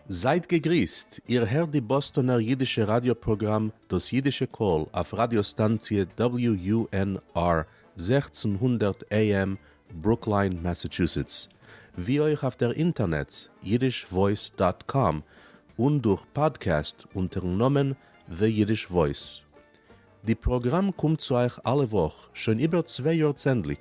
זייט געגריסט, איר הערט די באסטאנער אידישע ראדיא פראגראם דאס אידישע קול אויף ראדיא סטאנציע WUNR 1600 AM ברוקליין מאסאטשוסעטס, ווי אויך אויף דער אינטערנעץ yiddishvoice dot com און דורך פאדקעסט אונטערן נאמען The Yiddish Voice. די פראגראם קומט צו אייך אלע וואך שוין איבער צוויי יאר צענדליג,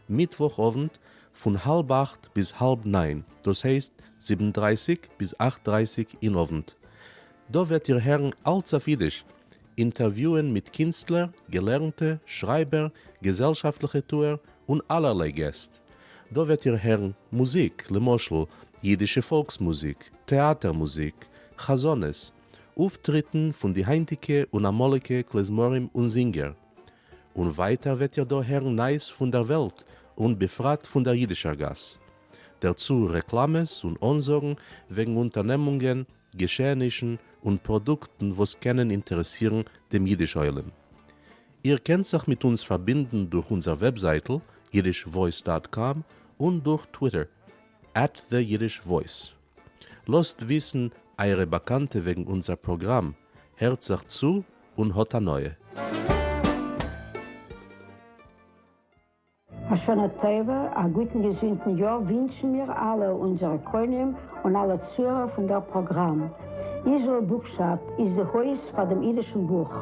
מיטוואך אוונט פון האלב אכט ביז האלב ניין, דאס הייסט זיבן דרייסיג ביז אכט דרייסיג אין אוונט. דא וועט איר הערן אלץ אויף אידיש, אינטערוויוען מיט קינסטלער, געלערנטע, שרייבער, געזעלשאפטליכע טוער, און אלערליי געסט. דא וועט איר הערן מוזיק, למשל, אידישע פאלקס מוזיק, טעאטער מוזיק, חזנות, אויפטריטן פון די היינטיגע און אמאליגע כלי-זמרים און זינגער. און ווייטער וועט איר דא הערן נייעס פון דער וועלט און בפרט פון דער אידישער גאס. דערצו רעקלאמעס און אנזאגן וועגן אונטערנעמונגען, געשעענישן און פראדוקטן וואס קענען אינטערעסירן דעם אידיש עולם. איר קענט זיך מיט אונז פארבינדן דורך אונזער וועבזייטל yiddishvoice dot com און דורך טוויטער at the Yiddish Voice. לאזט וויסן אייערע באקאנטע וועגן אונזער פראגראם, הערט זיך צו און האט הנאה. א שנה טובה, א גוטן געזונטן יאר ווינטשן מיר אלע אונזערע קונים און אלע צוהערער פון דער פראגראם. Israel Bookshop איז די הויז פאר דעם אידישן בוך.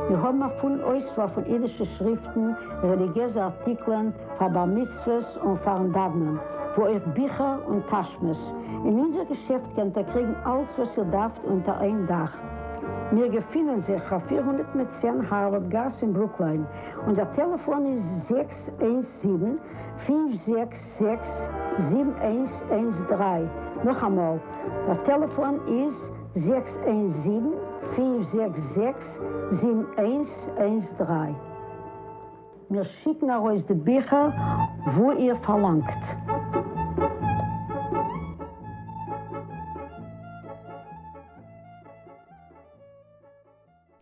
מיר האבן א פולן אויסוואל פון אידישע שריפטן, רעליגיעזע ארטיקלען, פאר בר מצוות און פארן דאוונען, וואו אויך ביכער און טאשמעס. אין אונזער געשעפט קענט איר קריגן אלץ וואס איר דארפט אונטער איין דאך. מיר געפינען זיך אויף 410 הארווארד גאס אין ברוקליין. אונזער טעלעפאן איז 617 566 7113. נאכאמאל, דער טעלעפאן איז 617 566 7113. מיר שיקן ארויס די ביכער וואו איר פארלאנגט.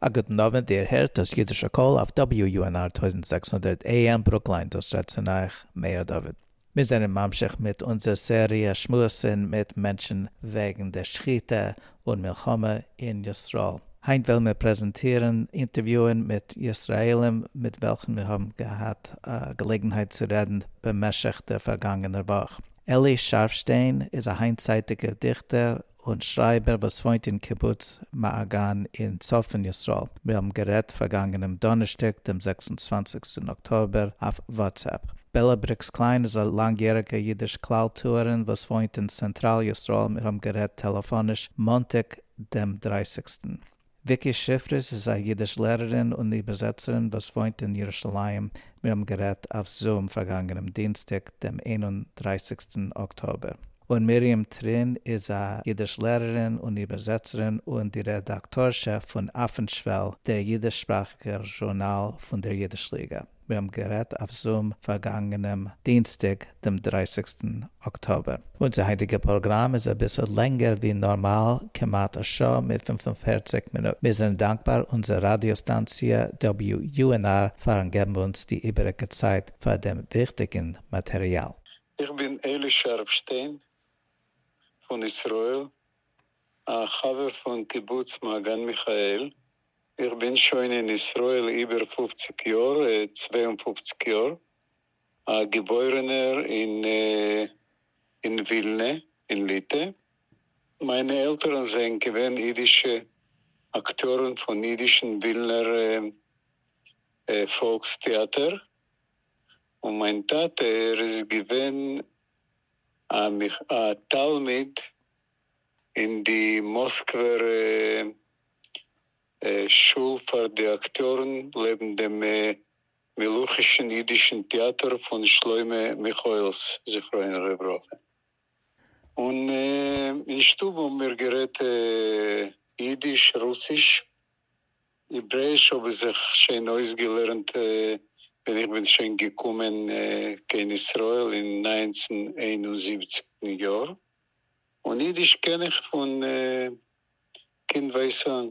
א גוטן אווענט, איר הערט דאס אידישע קול אויף WUNR 1600 AM ברוקליין, דאס רעדט צו אייך מאיר דוד. מיר זענען ממשיך מיט אונזער סעריע שמועסן מיט מענטשן וועגן דער שחיטה און מלחמה אין ישראל. היינט וועלן מיר פרעזענטירן אינטערוויוען מיט ישראלים מיט וועלכן מיר האבן געהאט א געלעגנהייט צו רעדן במשך דער פארגאנגענער וואך. אלי שארפשטיין איז א היינטצייטיגער דיכטער און שרייבער וואס וואוינט אין קיבוץ מעגן אין צפון ישראל. מיר האבן גערעדט פארגאנגענעם דאנערשטאג דעם 26סטן אקטאבער אויף וואטסעפפ. בעלא בריקס קליין איז א לאנגיעריגע אידיש כלל טוערין וואס וואוינט אין צענטראל ישראל. מיר האבן גערעדט טעלעפאניש מאנטאג דעם דרייסיגסטן. וויקי שיפריס איז א אידיש לערערין און איבערזעצערין וואס וואוינט אין ירושלים. מיר האבן גערעדט אויף זום פארגאנגענעם דינסטאג דעם 31סטן אקטאבער. און מרים טרין איז א אידיש לערערין און איבערזעצערין און די רעדאקטארשע פון אויפן שוועל, דער אידיש-שפראכיגער זשורנאל פון דער אידיש ליגע. מיר האבן גערעדט אויף זום פארגאנגענעם דינסטאג דעם דרייסיגסטן אקטאבער. אונזער היינטיגע פראגראם איז אביסל לענגער ווי נארמאל, כמעט א שעה מיט 45 מינוט. מיר זענען דאנקבאר אונזער ראדיא סטאנציע WUNR פארן געבן אונז די איבעריגע צייט פאר דעם וויכטיגן מאטעריאל. איך בין אלי שארפשטיין פון ישראל, א חבר פון קיבוץ מעגן מיכאל, איך בין שוין אין ישראל איבער 50 יאר, 52 יאר, א געבוירענער אין אין ווילנע אין ליטע. מיינע עלטערן זענען געווען אידישע אקטיארן פון אידישן ווילנער פאלקס טעאטער, און מיין טאטע ער איז געווען א תלמיד אין די מאסקווער שול פאר די אקטיארן לעבן דעם מלוכישן אידישן טעאטער פון שלמה מיכאעלס זכרונו לברכה. און אין שטוב האבן מיר גערעדט אידיש, רוסיש, העברעיש האב איך זיך שוין אויסגעלערנט ווען איך בין שוין געקומען קיין ישראל אין 1971 יאר, און אידיש קען איך פון קינדווייז אן.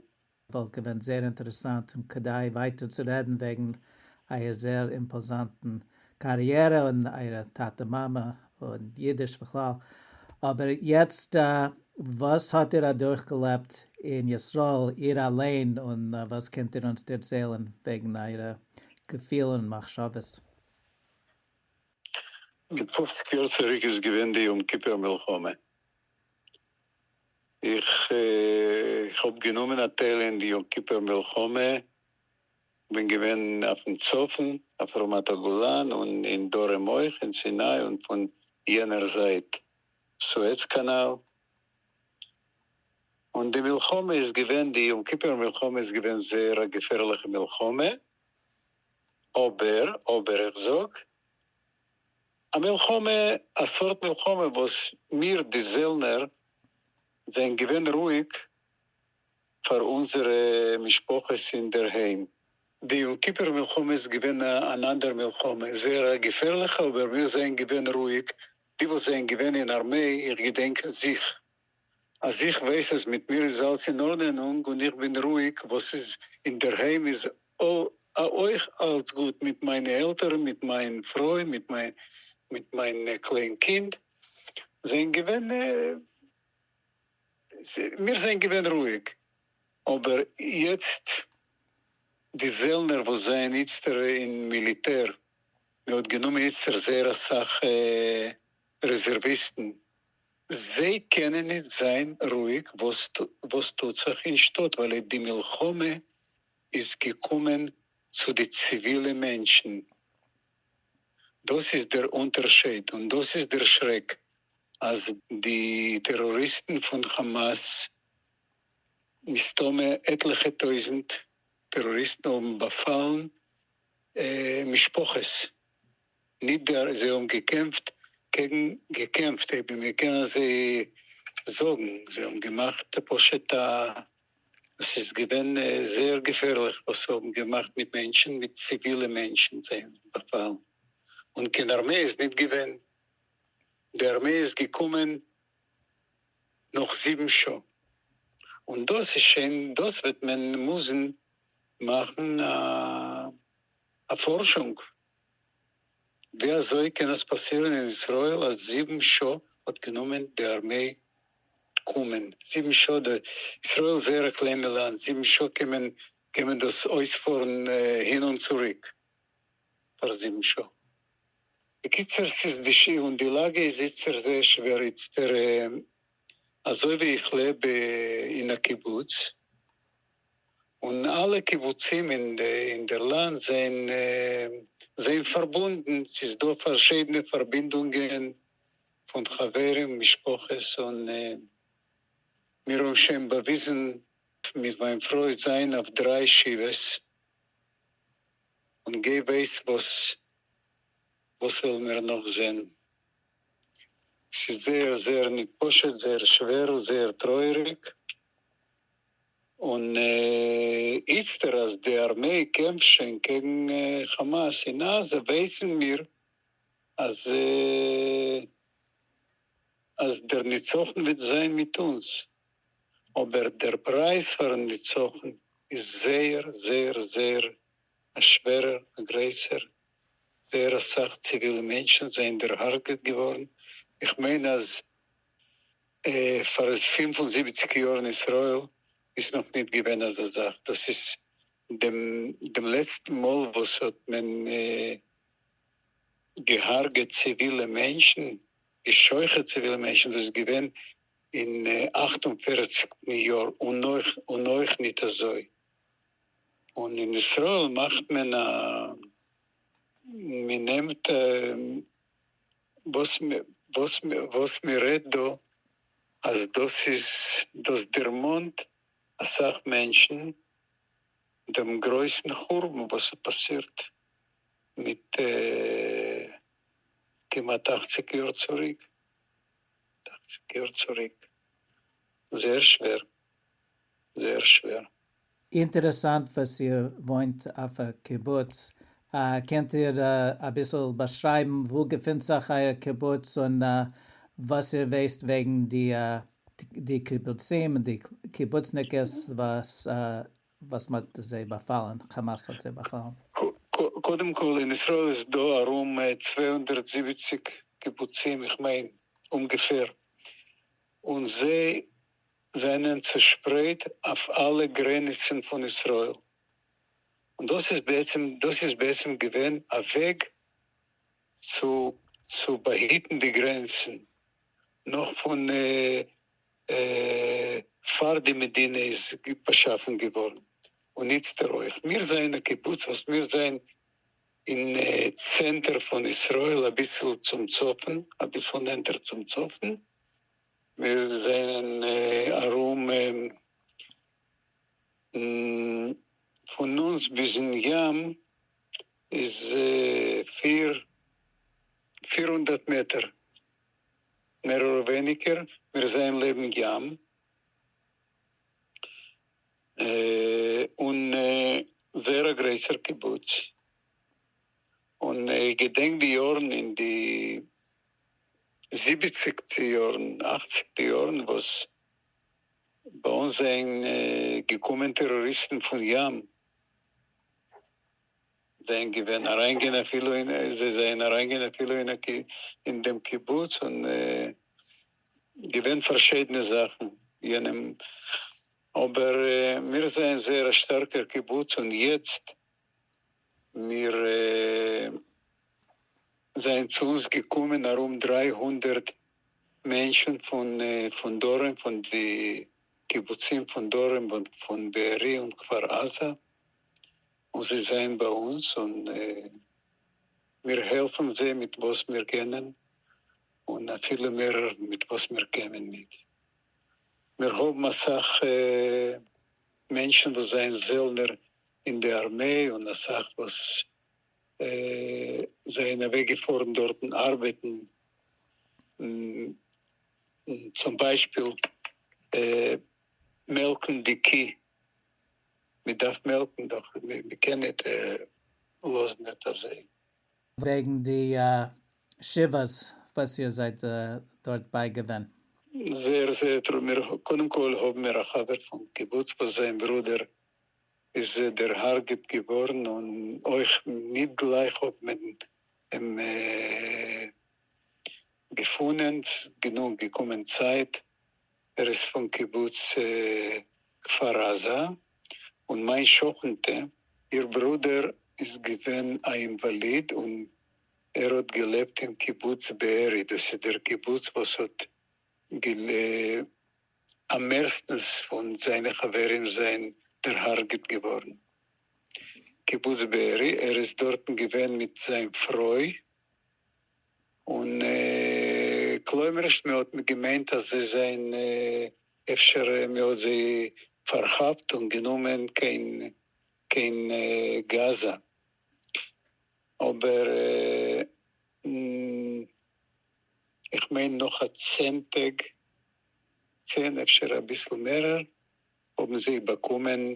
וואלט געווען זייער אינטערעסאנט און כדאי ווייטער צו רעדן וועגן אייער זייער אימפאזאנטן קאריערע און אייערע טאטע מאמע און אידיש בכלל, אבער יעצט. וואָס האָט איר אַדורכגעלעבט אין ישראל, איר אַליין, און וואָס קענט איר אונדז דערציילן וועגן אייערע געפֿילן און מחשבֿות? מיט 50 יאר צוריק איז געווען די יום כיפור מלחמה. איך האב גענומען א טייל אין די יום כיפור מלחמה, בין געווען אויפן צפון, אויף רמת הגולן, און אין דרום אויך, אין סיני, און פון יענער זייט סועץ קאנאל. און די מלחמה איז געווען, די יום כיפור מלחמה איז געווען זייער א געפערליכע מלחמה, אבער, אבער איך זאג, א מלחמה, א סארט מלחמה וואס מיר די זעלנער זענען געווען רואיג פאר אונזערע משפחות אינדערהיים. די יום כיפור מלחמה איז געווען אן אנדער מלחמה, זייער א געפערליכע, אבער מיר זענען געווען רואיג, די וואס זענען געווען אין ארמעי, איך געדענק זיך אז איך ווייס אז מיט מיר איז אלס אין ארדענונג און איך בין רואיג, וואס איז אינדערהיים איז אויך אלץ גוט מיט מיינע עלטערן, מיט מיין פרוי, מיט מיין מיט מיין קליין קינד, זענען געווען, מיר זענען געווען רואיג, אבער יעצט די זעלנער וואס זענען איצטער אין מיליטער, מען האט גענומען איצטער זייער אסאך רעזערוויסטן, זיי קענען ניט זיין רואיג וואס וואס טוט זיך אין שטאט, ווייל די מלחמה איז געקומען צו די ציווילע מענטשן. דאס איז דער אונטערשייד און דאס איז דער שרעק אז די טעראריסטן פון כאמאס, מסתמא עטליכע טויזנט טעראריסטן האבן באפאלן משפחות, ניט דער, זיי האבן געקעמפט קעגן, געקעמפט אויב מיר קענען אזוי זאגן, זיי האבן געמאכט פשוט א, עס איז געווען זייער געפערליך וואס זיי האבן געמאכט מיט מענטשן, מיט ציווילע מענטשן זיי האבן באפאלן, און קיין ארמעי איז ניט געווען, די ארמעי איז געקומען נאך 7 שעה, און דאס איז שוין, דאס וועט מען מוזן מאכן א פארשונג, ווי אזוי קען עס פאסירן אין ישראל אז 7 שעה האט גענומען די ארמעי קומען? 7 שעה, די ישראל איז זייער א קליינע לאנד, 7 שעה קען מען דאס אויספארן הין און צוריק פאר 7 שעה. בקיצור, ס'איז די שי און די לאגע איז איצטער זייער שווער איצטער, אזוי ווי איך לעב אין א קיבוץ, און אלע קיבוצים אין דער לאנד זענען פארבונדן, ס'איז דא פארשידענע פארבינדונגען פון חברים, משפחות, און מיר האבן שוין באוויזן מיט מיין פרוי זיין אויף דריי שבעות, און גיי ווייס וואס וועלן מיר נאך זען. ס'איז זייער זייער ניט פשוט, זייער שווער, זייער טרויעריג. און איצטער אז די ארמעי קעמפט שוין קעגן כאמאס אין עזה, ווייסן מיר אז דער ניצחון וועט זיין מיט אונז. אבער דער פרייז פארן ניצחון איז זייער זייער זייער א שווערער, א גרויסער. זייער אסאך ציווילע מענטשן זענען דערהרגעט געווארן. איך מיין אז פאר 75 יאר אין ישראל איז נאך ניט געווען אזא זאך. דאס איז דעם לעצטן מאל וואס האט מען געהרגעט ציווילע מענטשן, געשוחט ציווילע מענטשן, דאס איז געווען אין 48. יאר און אויך ניט אזוי. און אין ישראל מאכט מען א, מען נעמט וואס מען רעדט דא, אז דאס איז, דאס דערמאנט אסאך מענטשן דעם גרויסן חורבן וואס האט פאסירט מיט כמעט 80 יאר צוריק. 80 יאר צוריק. זייער שווער. זייער שווער. אינטערעסאנט וואס איר וואוינט אויף א קיבוץ. קענט איר א ביסל באשרייבן, וואו געפינט זיך אייער קיבוץ און וואס איר ווייסט וועגן די קיבוצים און די קיבוצניקעס, וואס מ'האט זיי באפאלן, כאמאס האט זיי באפאלן? קודם כל, אין ישראל איז דא ארום 270 קיבוצים, איך מיין, אומגעפער. און זיי זענען צעשפרייט אויף אלע גרעניצן פון ישראל. און דאס איז בעצם דאס איז בעצם געווען א וועג צו צו באהיטן די גרעניצן נאך פון פאר די מדינה איז באשאפן געווארן, און איצטער אויך. מיר זענען א קיבוץ וואס מיר זענען אין צענטער פון ישראל, אביסל צום צפון, אביסל נענטער צום צפון. מיר זענען ארום פון אונז ביזן ים איז 400 מעטער, מער אדער ווייניגער, מיר זענען לעבן ים, און זייער א גרויסער קיבוץ, און איך געדענק די יארן אין די זיבעציגטע יארן, אכציגטע יארן, וואס ביי אונז זענען געקומען טעראריסטן פון ים, זענען געווען אריינגיין אפילו אין, זיי זענען אריינגיין אפילו אין אין דעם קיבוץ, און געווען פארשיידענע זאכן יענעם, אבער מיר זענען זייער א שטארקער קיבוץ, און יעצט מיר זענען צו אונז געקומען ארום 300 מענטשן פון פון דרום, פון די קיבוצים פון דרום, פון בארי און כפר עזה, און זיי זענען ביי אונז, און מיר העלפן זיי מיט וואס מיר קענען, און אפילו מער מיט וואס מיר קענען ניט. מיר האבן אסאך מענטשן וואס זענען זעלנער אין די ארמעי, און אסאך וואס זענען אוועקגעפארן דארטן ארבעטן, צום ביישפיל מעלקן די קי, מען דארף מעלקן דאך, מען קען ניט לאזן עס אזוי. וועגן די שבעות וואס איר זייט דארט בייגעווען. זייער זייער טרויעריג. מיר קודם כל האבן מיר א חבר פון קיבוץ וואס זיין ברודער איז דערהרגעט געווארן, און אויך ניט גלייך האט מען אים געפונען, ס'איז גענוג געקומען צייט, ער איז פון קיבוץ כפר עזה, און מיין שכנ'טע, איר ברודער איז געווען א אינוואליד און ער האט געלעבט אין קיבוץ בארי, דאס איז דער קיבוץ וואס האט אממערסטנס פון זיינע חברים זענען דערהרגעט געווארן. קיבוץ בארי, ער איז דארטן געווען מיט זיין פרוי, און כלומרשט מען האט געמיינט אז זיי זענען אפשר מען האט זיי פארכאפט און גענומען קיין קיין גאזא, אבער איך מיין נאך א 10 טעג, 10 אפשר אביסל מערער, האבן זיי באקומען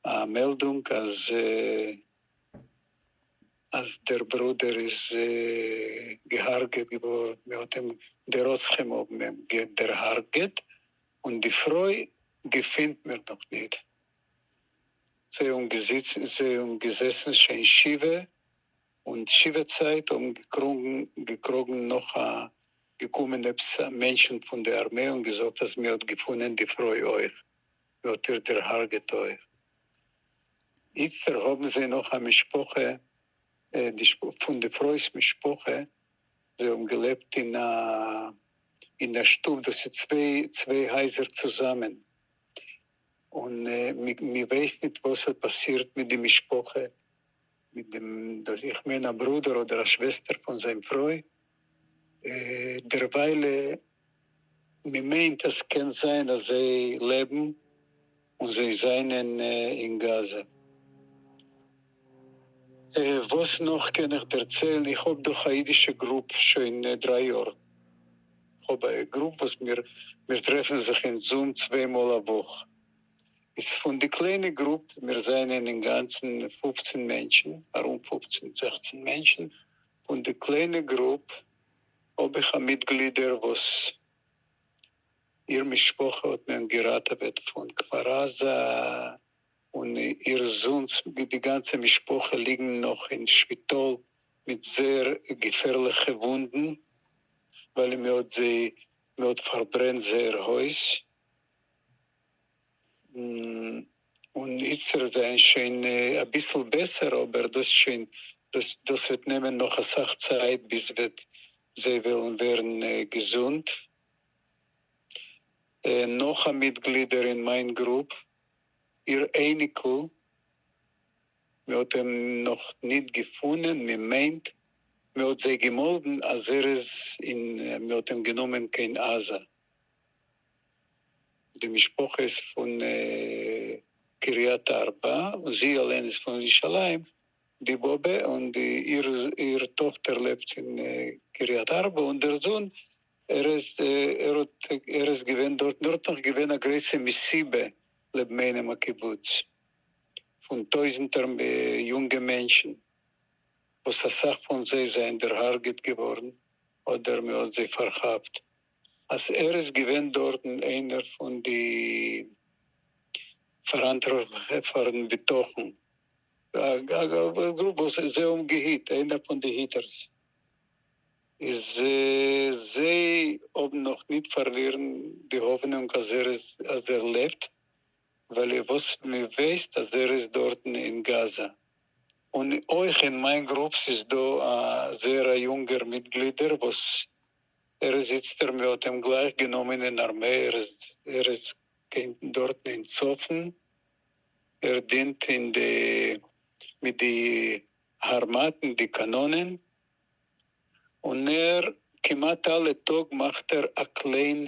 א מעלדונג אז אז דער ברודער איז געהרגעט געווארן, מען האט אים, די רוצחים האבן אים דערהרגעט, און די פרוי געפינט מען נאך ניט. זיי האבן געזיצן, זיי האבן געזעסן שוין שבעה, און שבעה צייט האבן געקראגן, געקראגן נאך א, געקומען עפעס מענטשן פון די ארמעי און געזאגט אז מען האט געפונען די פרוי אויך, מען האט איר דערהרגעט אויך. איצטער האבן זיי נאך א משפחה, די פון די פרוי'ס משפחה, זיי האבן געלעבט אין א אין א שטוב, דאס איז צוויי הייזער צוזאמען, און מען ווייסט ניט וואס האט פאסירט מיט די משפחה, מיט דעם, איך מיין א ברודער אדער א שוועסטער פון זיין פרוי, דערווייל מען מיינט אז קען זיין אז זיי לעבן און זיי זענען אין גאזא. וואס נאך קען איך דערציילן? איך האב דאך א אידישע גרופ שוין 3 יאר. איך האב א גרופ וואס מיר מיר טרעפן זיך אין זום צוויי מאל א וואך. איז פון די קליינע גרופ, מיר זענען אינגאנצן 15 מענטשן, ארום 15, 16 מענטשן. פון די קליינע גרופ האב איך א מיטגלידער וואס איר משפחה האט מען געראטעוועט פון כפר עזה, און איר זון, די גאנצע משפחה ליגן נאך אין שפיטאל מיט זייער געפערליכע וואונדן, ווייל מען האט זיי מע האָט פֿאַרברענט זייער הויז. און איצטער זענען שוין אַ ביסל בעסער, אָבער דאָס שוין, דאָס, דאָס וועט נעמען נאָך אַ סך צײַט, ביז וועט זיי וועלן ווערן געזונט. נאָך אַ מיטגלידער אין מײַן גרופּ, איר אייניקל, מע האָט אים נאָך ניט געפֿונען, מע מיינט, מע האָט זיי געמאָלדן, אַז ער איז אין, מע האָט אים גענומען קיין עזה. די משפּחה איז פֿון קריית ארבע, און זי אַליין איז פֿון ירושלים, די באָבע, און די איר איר טאָכטער לעבט אין קריית ארבע, און דער זון, ער איז ער האָט ער איז געווען דאָרט, דאָרט נאָך געווען אַ גרויסע מסיבה לעבן איינעם אַ קיבוץ פֿון טויזנטער יונגע מענטשן, וואָס אַ סך פֿון זיי זענען דערהרגעט געוואָרן אָדער מע האָט זיי פֿאַרכאַפּט. אז ער איז געווען דארטן איינער פון די פאראנטווארטליכע פארן בטחון גרופ וואס זיי האבן געהיט, איינער פון די היטערס, איז זיי האבן נאך ניט פארלירן די האפענונג אז ער איז אז ער לעבט, ווייל וואס מען ווייסט אז ער איז דארטן אין גאזא. און אויך אין מיין גרופ ס'איז דא א זייער א יונגער מיטגלידער וואס ער איז איצטער, מע האָט אים גלײַך גענומען אין אַרמײ, ער איז, ער איז דאָרטן אין צפֿון, ער דינט אין די, מיט די האַרמאַטן, די קאַנאָנען, און ער, כּמעט אַלע טאָג מאַכט ער אַ קלײן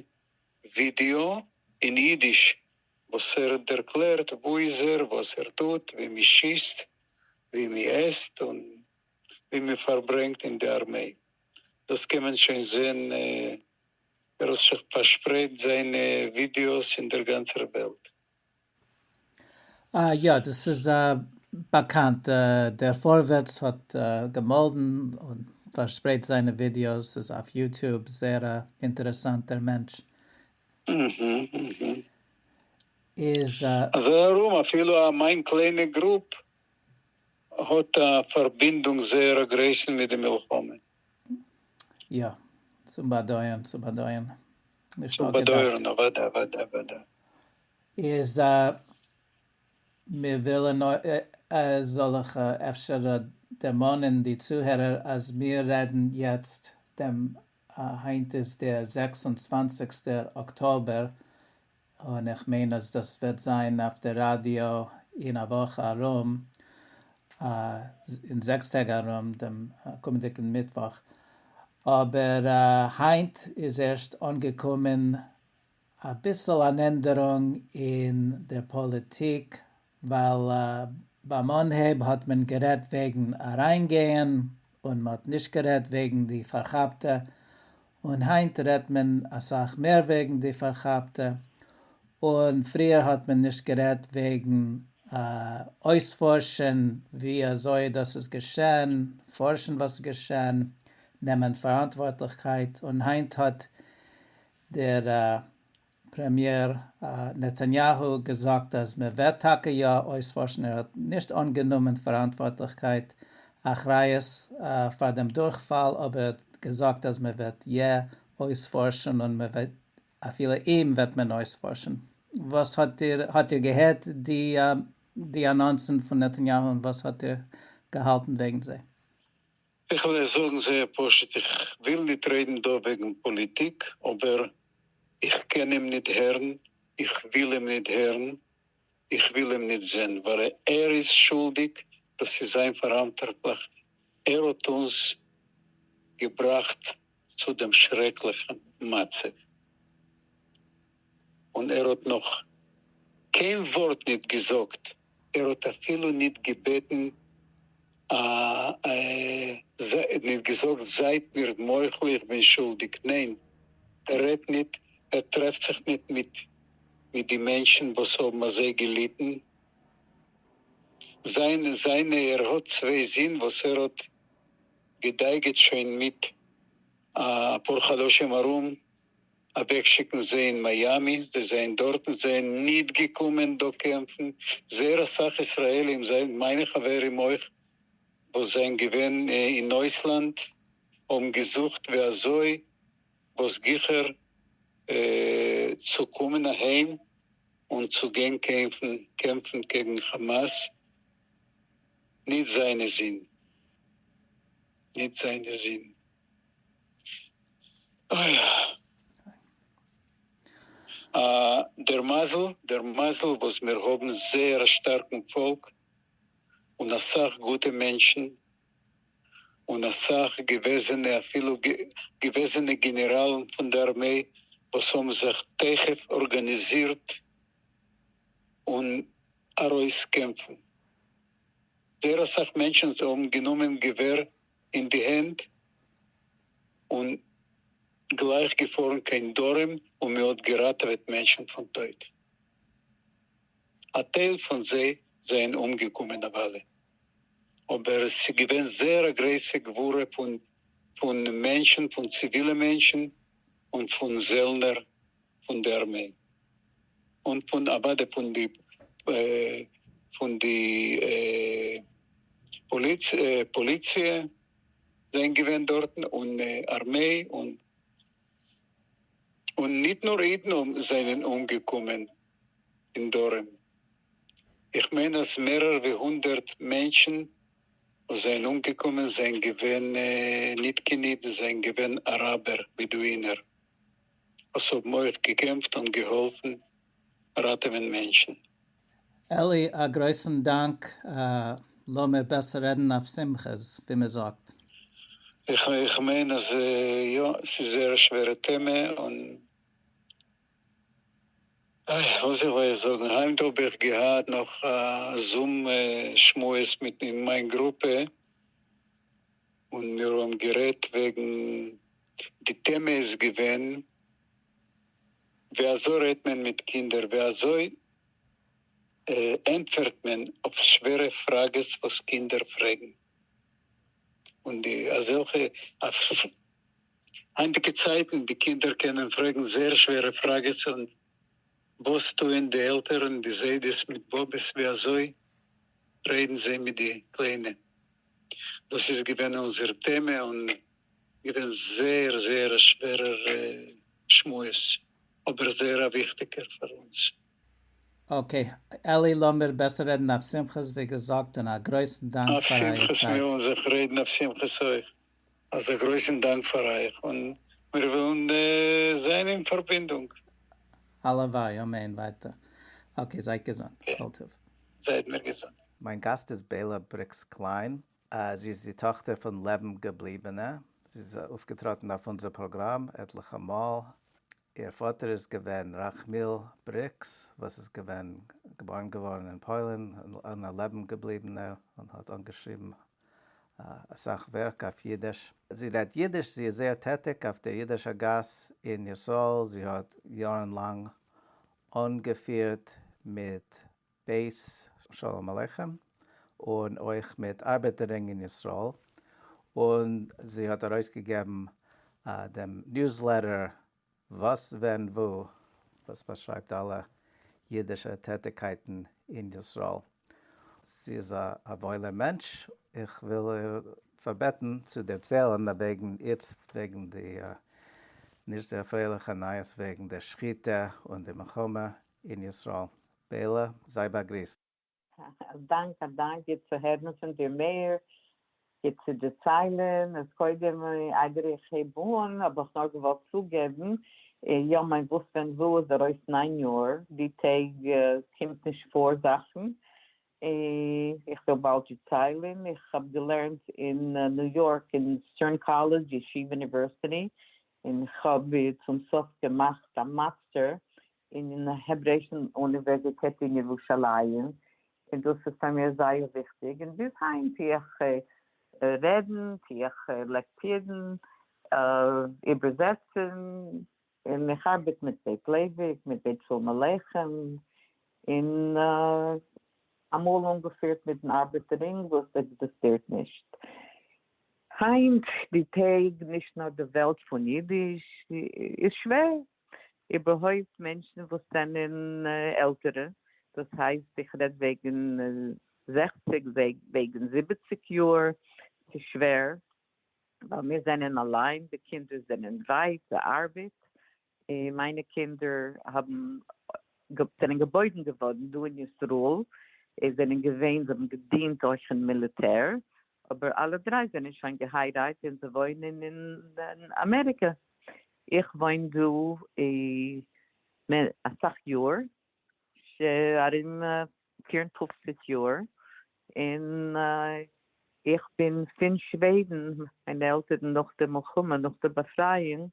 װידעאָ אין ייִדיש, װאָס ער דערקלערט, װוּ איז ער, װאָס ער טוט, װי מע שיסט, װי מע עסט און װי מע פֿאַרברענגט אין די אַרמײ. דאס קען מען שוין זען, ער האט זיך פארשפרייט זיינע ווידיאוס אין דער גאנצער וועלט. יא, דאס איז באקאנט, דער פארווערטס האט געמאלדן און פארשפרייט זיינע ווידיאוס, איז אויף יוטוב, זייער א אינטערעסאנטער מענטש. איז. אזוי ארום אפילו מיין קליינע גרופ האט א פארבינדונג זייער א גרויסן מיט די מלחמה. יא, צום באדויערן, צום באדויערן. נישט צום באדויערן, אוודאי, אוודאי, אוודאי. איז מיר ווילן זאל איך אפשר דערמאנען די צוהערער אז מיר רעדן יעצט דעם היינט איז דער זעקס און צוואנציגסטער אקטאבער און איך מיין אז דאס וועט זיין אויף די ראדיא אין א וואך ארום, אין זעקס טעג ארום, דעם קומענדיגן מיטוואך. אבער היינט איז ערשט אנגעקומען אביסל אן ענדערונג אין דער פאליטיק, ווייל ביים אנהייב האט מען גערעדט וועגן אריינגייען און מ'האט נישט גערעדט וועגן די פארכאפטע, און היינט רעדט מען אסאך מער וועגן די פארכאפטע, און פריער האט מען נישט גערעדט וועגן אויספארשן ווי אזוי דאס איז געשען, פארשן וואס איז געשען, נעמען פאראנטווארטליכקייט, און היינט האט דער פרעמיער נתניהו געזאגט אז מען וועט טאקע יא אויספארשן, ער האט נישט אנגענומען פאראנטווארטליכקייט, אחריות, פאר דעם דורכפאל, אבער ער האט געזאגט אז מען וועט יע אויספארשן און מען וועט אפילו אים וועט מען אויספארשן. וואס האט איר, האט איר געהערט די די אנאנסן פון נתניהו און וואס האט איר געהאלטן וועגן זיי? איך וועל אייך זאגן זייער פשוט, איך וויל ניט רעדן דא וועגן פאליטיק, אבער איך קען אים ניט הערן, איך וויל אים ניט הערן, איך וויל אים ניט זען, ווייל ער איז שולדיק, דאס איז זיין פאראנטווארטליך, ער האט אונז געבראכט צו דעם שרעקליכן מצב, און ער האט נאך קיין ווארט ניט געזאגט, ער האט אפילו ניט געבעטן א ניט געזאגט זייט מיר מוחל איך בין שולדיג, ניין ער רעדט ניט, ער טרעפט זיך ניט מיט מיט די מענטשן וואס האבן אזוי געליטן, זיינע זיינע ער האט צוויי זין וואס ער האט געדייגעט שוין מיט אפאר חדשים ארום אוועקשיקן זיי אין מיאמי, זיי זענען דארטן, זיי זענען ניט געקומען דא קעמפן, זייער אסאך ישראלים זענען מיינע חברים אויך וואס זענען געווען אין אויסלאנד האבן געזוכט ווי אזוי וואס גיכער. צו קומען אהיים און צו גיין קעמפן קעמפן קעגן כאמאס, ניט זיינע זין, ניט זיינע זין. אוי. דער מזל, דער מזל וואס מיר האבן זייער א שטארקן פאלק און אסאך גוטע מענטשן און אסאך געוועזענע אפילו געוועזענע גענעראלן פון די ארמעי וואס האבן זיך תיכף ארגאניזירט און ארויס קעמפן. זייער אסאך מענטשן האבן גענומען געווער אין די הענט און גלייך געפארן קיין דרום און מען האט געראטעוועט מענטשן פון טויט. א טייל פון זיי זענען אומגעקומען אוודאי, אבער עס איז געווען זייער א גרויסע גבורה פון פון מענטשן, פון ציווילע מענטשן און פון זעלנער פון די ארמעי און פון אוודאי פון די פון די פאליציע זענען געווען דארטן און ארמעי און און ניט נאר אידן זענען אומגעקומען אין דרום, איך מיין אז מערער ווי הונדרעט מענטשן וואס זענען אומגעקומען זענען געווען ניט קיין אידן, זענען געווען אראבער, בעדואינער. וואס האבן אויך געקעמפט און געהאלפן ראטעווען מענטשן. אלי, א גרויסן דאנק, לאמיר בעסער רעדן אויף שמחות, ווי מען זאגט. איך מיין אז יא, ס'איז זייער א שווערע טעמע, און איי וואס זאל איך זאגן, היינט האב איך געהאט נאך א זום שמועס מיט אין מיין גרופע, און מיר האבן גערעדט וועגן די טעמע איז געווען ווי אזוי רעדט מען מיט קינדער, ווי אזוי ענטפערט מען אויף שווערע פראגעס וואס קינדער פרעגן, און די אזעלכע היינטיגע צייטן די קינדער קענען פרעגן זייער שווערע פראגעס, און וואס טוען די עלטערן, די זיידעס מיט באבעס, ווי אזוי רעדן זיי מיט די קליינע. דאס איז געווען אונזער טעמע און געווען זייער זייער א שווערער שמועס, אבער זייער א וויכטיגער פאר אונז. Okay, אלי לאמיר בעסער רעדן אויף שמחות ווי געזאגט און א גרויסן דאנק אויף פאר אייער שמחות, צייט. מיר וועלן זיך רעדן אויף שמחות אויך. אז א גרויסן דאנק פאר אייך און מיר וועלן זיין אין פארבינדונג. הלוואי, אמן, ווייטער. Okay, זייט געזונט. כל טוב. זייט מיר געזונט. מיין גאסט איז בעלא בריקס קליין. זי איז די טאכטער פון לעבן געבליבענע. זי איז אויפגעטראטן אויף אונזער פראגראם עטליכע מאל. איר פאטער איז געווען רחמיל בריקס וואס איז געווען געבארן געווארן אין פוילן און א לעבן געבליבענער און האט אנגעשריבן אסאך ווערק אויף אידיש. זי רעדט אידיש, זי איז זייער טעטיג אויף דער אידישער גאס אין ישראל, זי האט יארן לאנג אנגעפירט מיט בית שלום עליכם און אויך מיט ארבעטער רינג אין ישראל, און זי האט ארויסגעגעבן דעם newsletter וואס ווען וואו, וואס באשרייבט אלע אידישע טעטיגקייטן אין ישראל. זי איז א וואוילער מענטש, איך וויל איר פארבעטן צו דערציילן וועגן איצט וועגן די נישט זייער פרייליכע נייעס וועגן דער שחיטה און די מלחמה אין ישראל. בעלא, זיי באגריסט. א דאנק, א דאנק, גוט צו הערן פון דיר מאיר, גוט צו דערציילן, אז קודם איידער איך הייב אן האב איך נאר געוואלט צוגעבן, יא מיין וואס ווען וואו איז ארויס ניין יאר, די טעג קומט נישט פאר זאכן, איך וועל באלד דערציילן, איך האב געלערנט אין ניו יארק אין Stern College Yeshiva University, און כ'האב צום סוף געמאכט א מאסטער אין העברעישן אוניווערזיטעט אין ירושלים, און דאס איז פאר מיר זייער וויכטיג, און ביז היינט טו איך רעדן, טו איך לעקטירן, איבערזעצן, און איך ארבעט מיט בית לייוויק, מיט בית שלום עליכם, און אמאל אנגעפירט מיטן ארבעטער רינג וואס עקזיסטירט נישט היינט די טעג, נישט נאר די וועלט פון אידיש איז שווער, איבערהויפט מענטשן וואס זענען עלטערע, דאס הייסט איך רעד וועגן 60 וועגן 70 יאר, ס'איז שווער ווייל מיר זענען אליין, די קינדער זענען ווייט, די ארבעט. מיינע קינדער האבן זענען געבוירן געווארן דא אין ישראל, זענען געווען, זיי האבן געדינט אויך אין מיליטער, אבער אלע דריי זענען שוין געהייראט און זיי וואוינען אין אמעריקע. איך וואוין דא אסאך יאר, ארום 54 יאר, און איך בין פון שוועדן, מיינע עלטערן נאך די מלחמה, נאך די באפרייאונג,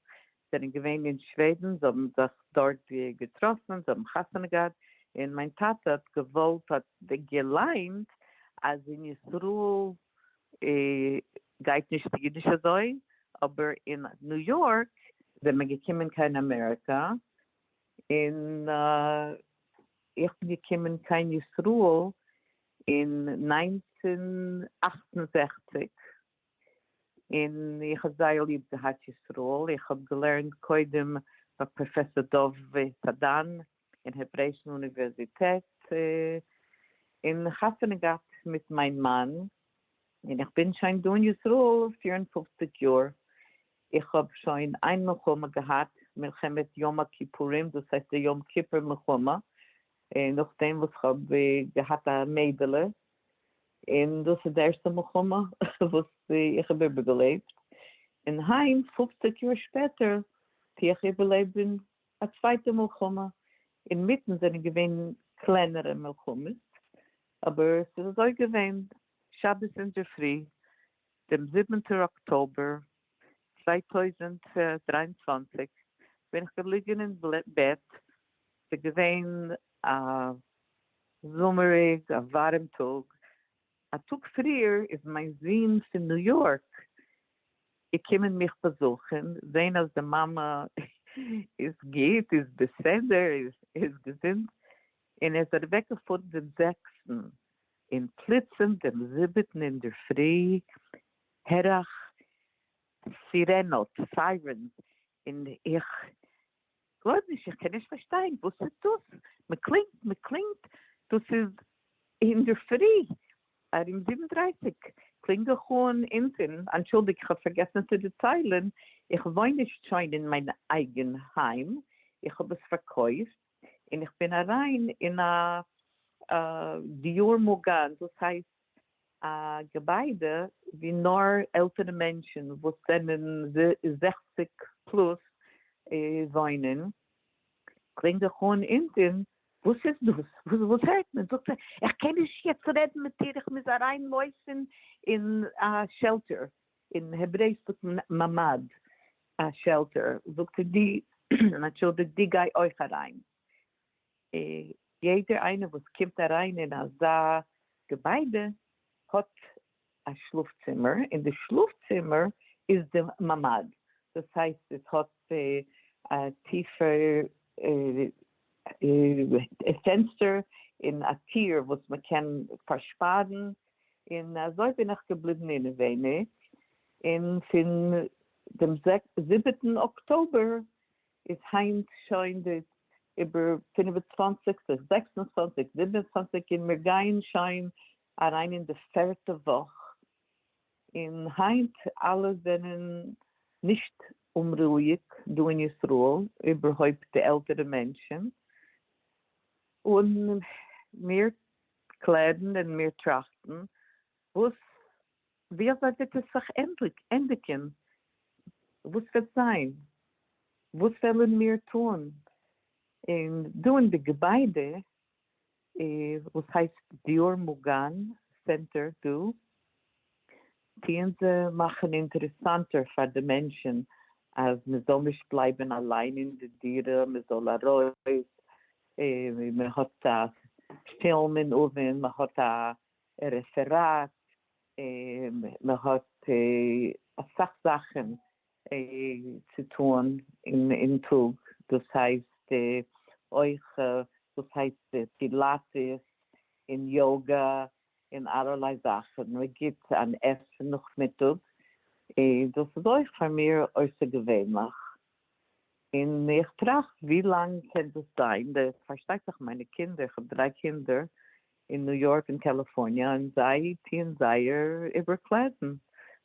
זענען געווען אין שוועדן, זיי האבן זיך דארט געטראפן, זיי האבן חתונה געהאט, און מיין טאטע האט געוואלט, האט געליינט אז אין ישראל גייט נישט אידיש אזוי, אבער אין ניו יארק זענען מיר געקומען קיין אמעריקא, און איך בין געקומען קיין ישראל אין 1968, און איך האב זייער ליב געהאט ישראל. איך האב געלערנט קודם ביי פראפעסאר דוב סדן אין העברעישן אוניווערזיטעט, און חתונה געהאט מיט מיין מאן, און איך בין שוין דא אין ישראל 54 יאר. איך האב שוין איין מלחמה געהאט, מלחמת יום הכיפורים, דאס הייסט די יום כיפור מלחמה, נאכדעם וואס כ'האב געהאט א מיידעלע, און דאס איז די ערשטע מלחמה וואס איך האב איבערגעלעבט, און היינט 50 יאר שפעטער טו איך איבערלעבן א צווייטע מלחמה. אינמיטן זענען געווען קלענערע מלחמות, אבער עס איז אזוי געווען, שבת אינדערפרי דעם זיבענטער אקטאבער 2023 בין איך געליגן אין בעט, ס'איז געווען א זומעריג א ווארעם טאג, א טאג פריער איז מיין זון פון ניו יארק געקומען מיך באזוכן, זען אז די מאמע איז גוט, איז בסדר, איז געזונט, און ער איז אוועקגעפארן דעם זעקסטן, און פלוצים דעם זיבעטן אינדערפרי הער איך סירענאס, sirens, און איך גלויב נישט, איך קען נישט פארשטיין, וואס איז דאס? מען קלינגט, מען קלינגט, דאס איז אינדערפרי, ארום 7:30, קלינג איך אן אונטן, אנטשולדיגט איך האב פארגעסן צו דערציילן, איך וואוין נישט שוין אין מיין אייגן היים, איך האב עס פארקויפט, און איך בין אריין אין א דיור מוגן, דאס הייסט א געביידע ווי נאר עלטערע מענטשן וואס זענען 60 פלוס וואוינען. קלינג איך אן אונטן, וואס איז דאס? וואס הערט מען? זאגט ער, איך קען נישט יעצט רעדן מיט דיר, איך מוז אריין לויפן אין א shelter, אין העברעיש זאגט מען ממ"ד, א shelter, זאגט ער, די, אנטשולדיגט, די גיי אויך אריין. יעדער איינער וואס קומט אריין אין אזא געביידע האט א שלאף צימער, און די שלאף צימער איז די ממ"ד, דאס הייסט עס האט א טיפער פענסטער און א טיר וואס מען קען פארשפארן, און אזוי בין איך געבליבן אינעווייניג, און פון דעם זיבעטן אקטאבער איז היינט שוין די איבער 25, 26, 27, און מיר גייען שוין אריין אין די פערטע וואך, און היינט אלע זענען נישט אומרואיג דא אין ישראל, איבערהויפט די עלטערע מענטשן, און מיר קלערן און מיר טראכטן וואס, ווי אזוי וועט עס זיך ענדיגן, וואס וועט זיין, וואס וועלן מיר טון? און דא אין די געביידע וואס הייסט דיור מוגן center דא, טוען זיי מאכן אינטערעסאנטער פאר די מענטשן אז מען זאל נישט בלייבן אליין אין די דירה, מען זאל ארויס, מען האט א פילם אין אווען, מען האט א רעפעראט, מען האט אסאך זאכן צו טון אין טאג, דאס הייסט אויך, דאס הייסט פילאטיס און יאגא און אלערליי זאכן, מען גיבט אן עסן נאכמיטאג, דאס איז אויך פאר מיר אויסערגעווענליך, און איך טראכט ווי לאנג קען דאס זיין, פארשטייט זיך מיינע קינדער, איך האב דריי קינדער אין ניו יארק און קאליפארניע, און זיי טוען זייער איבערקלערן,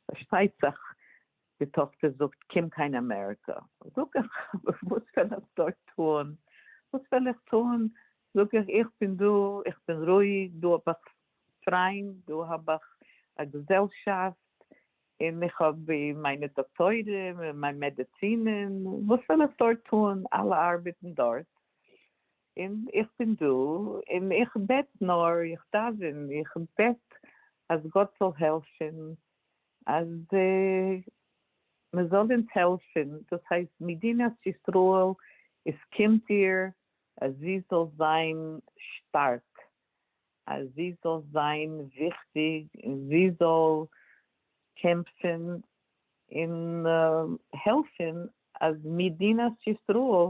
פארשטייט זיך. די טאכטער זאגט, קום קיין אמעריקא. זאג איך, וואס וועל איך דארט טון? וואס וועל איך טון? זאג איך, איך בין דא, איך בין רואיג, דא האב איך פריינד, דא האב איך א געזעלשאפט, און איך האב מיינע דאקטוירים און מיין מעדעצינען, וואס וועל איך דארט טון? אלע ארבעטן דארט, און איך בין דא, און איך בעט נאר, איך דאווען, איך בעט אז גאט זאל העלפן אז מען זאל אונז העלפן, דאס הייסט מדינת ישראל, עס קומט איר אז זי זאל זיין שטארק, אז זי זאל זיין וויכטיג, און זי זאל קעמפן און העלפן אז מדינת ישראל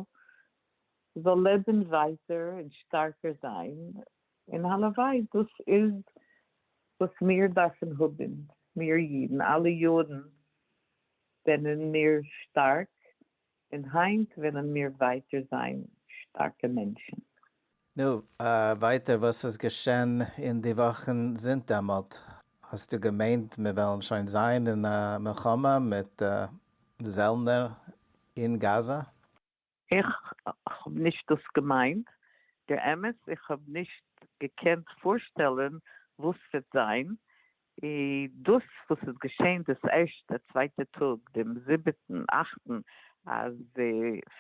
זאל לעבן ווייטער און שטארקער זיין, און הלוואי דאס איז וואס מיר דארפן האבן, מיר אידן, אלע יארן זענען מיר שטארק, און היינט וועלן מיר ווייטער זיין שטארקע מענטשן. נו, ווייטער וואס איז געשען אין די וואכן זינט דעמאלט? האסטו געמיינט מיר וועלן שוין זיין אין א מלחמה מיט זעלנער אין גאזא? איך האב נישט דאס געמיינט, דער אמת איך האב נישט געקענט פארשטעלען וואס וועט זיין, דאס וואס איז געשען דאס ערשטע צווייטע טאג דעם זיבעטן אכטן אז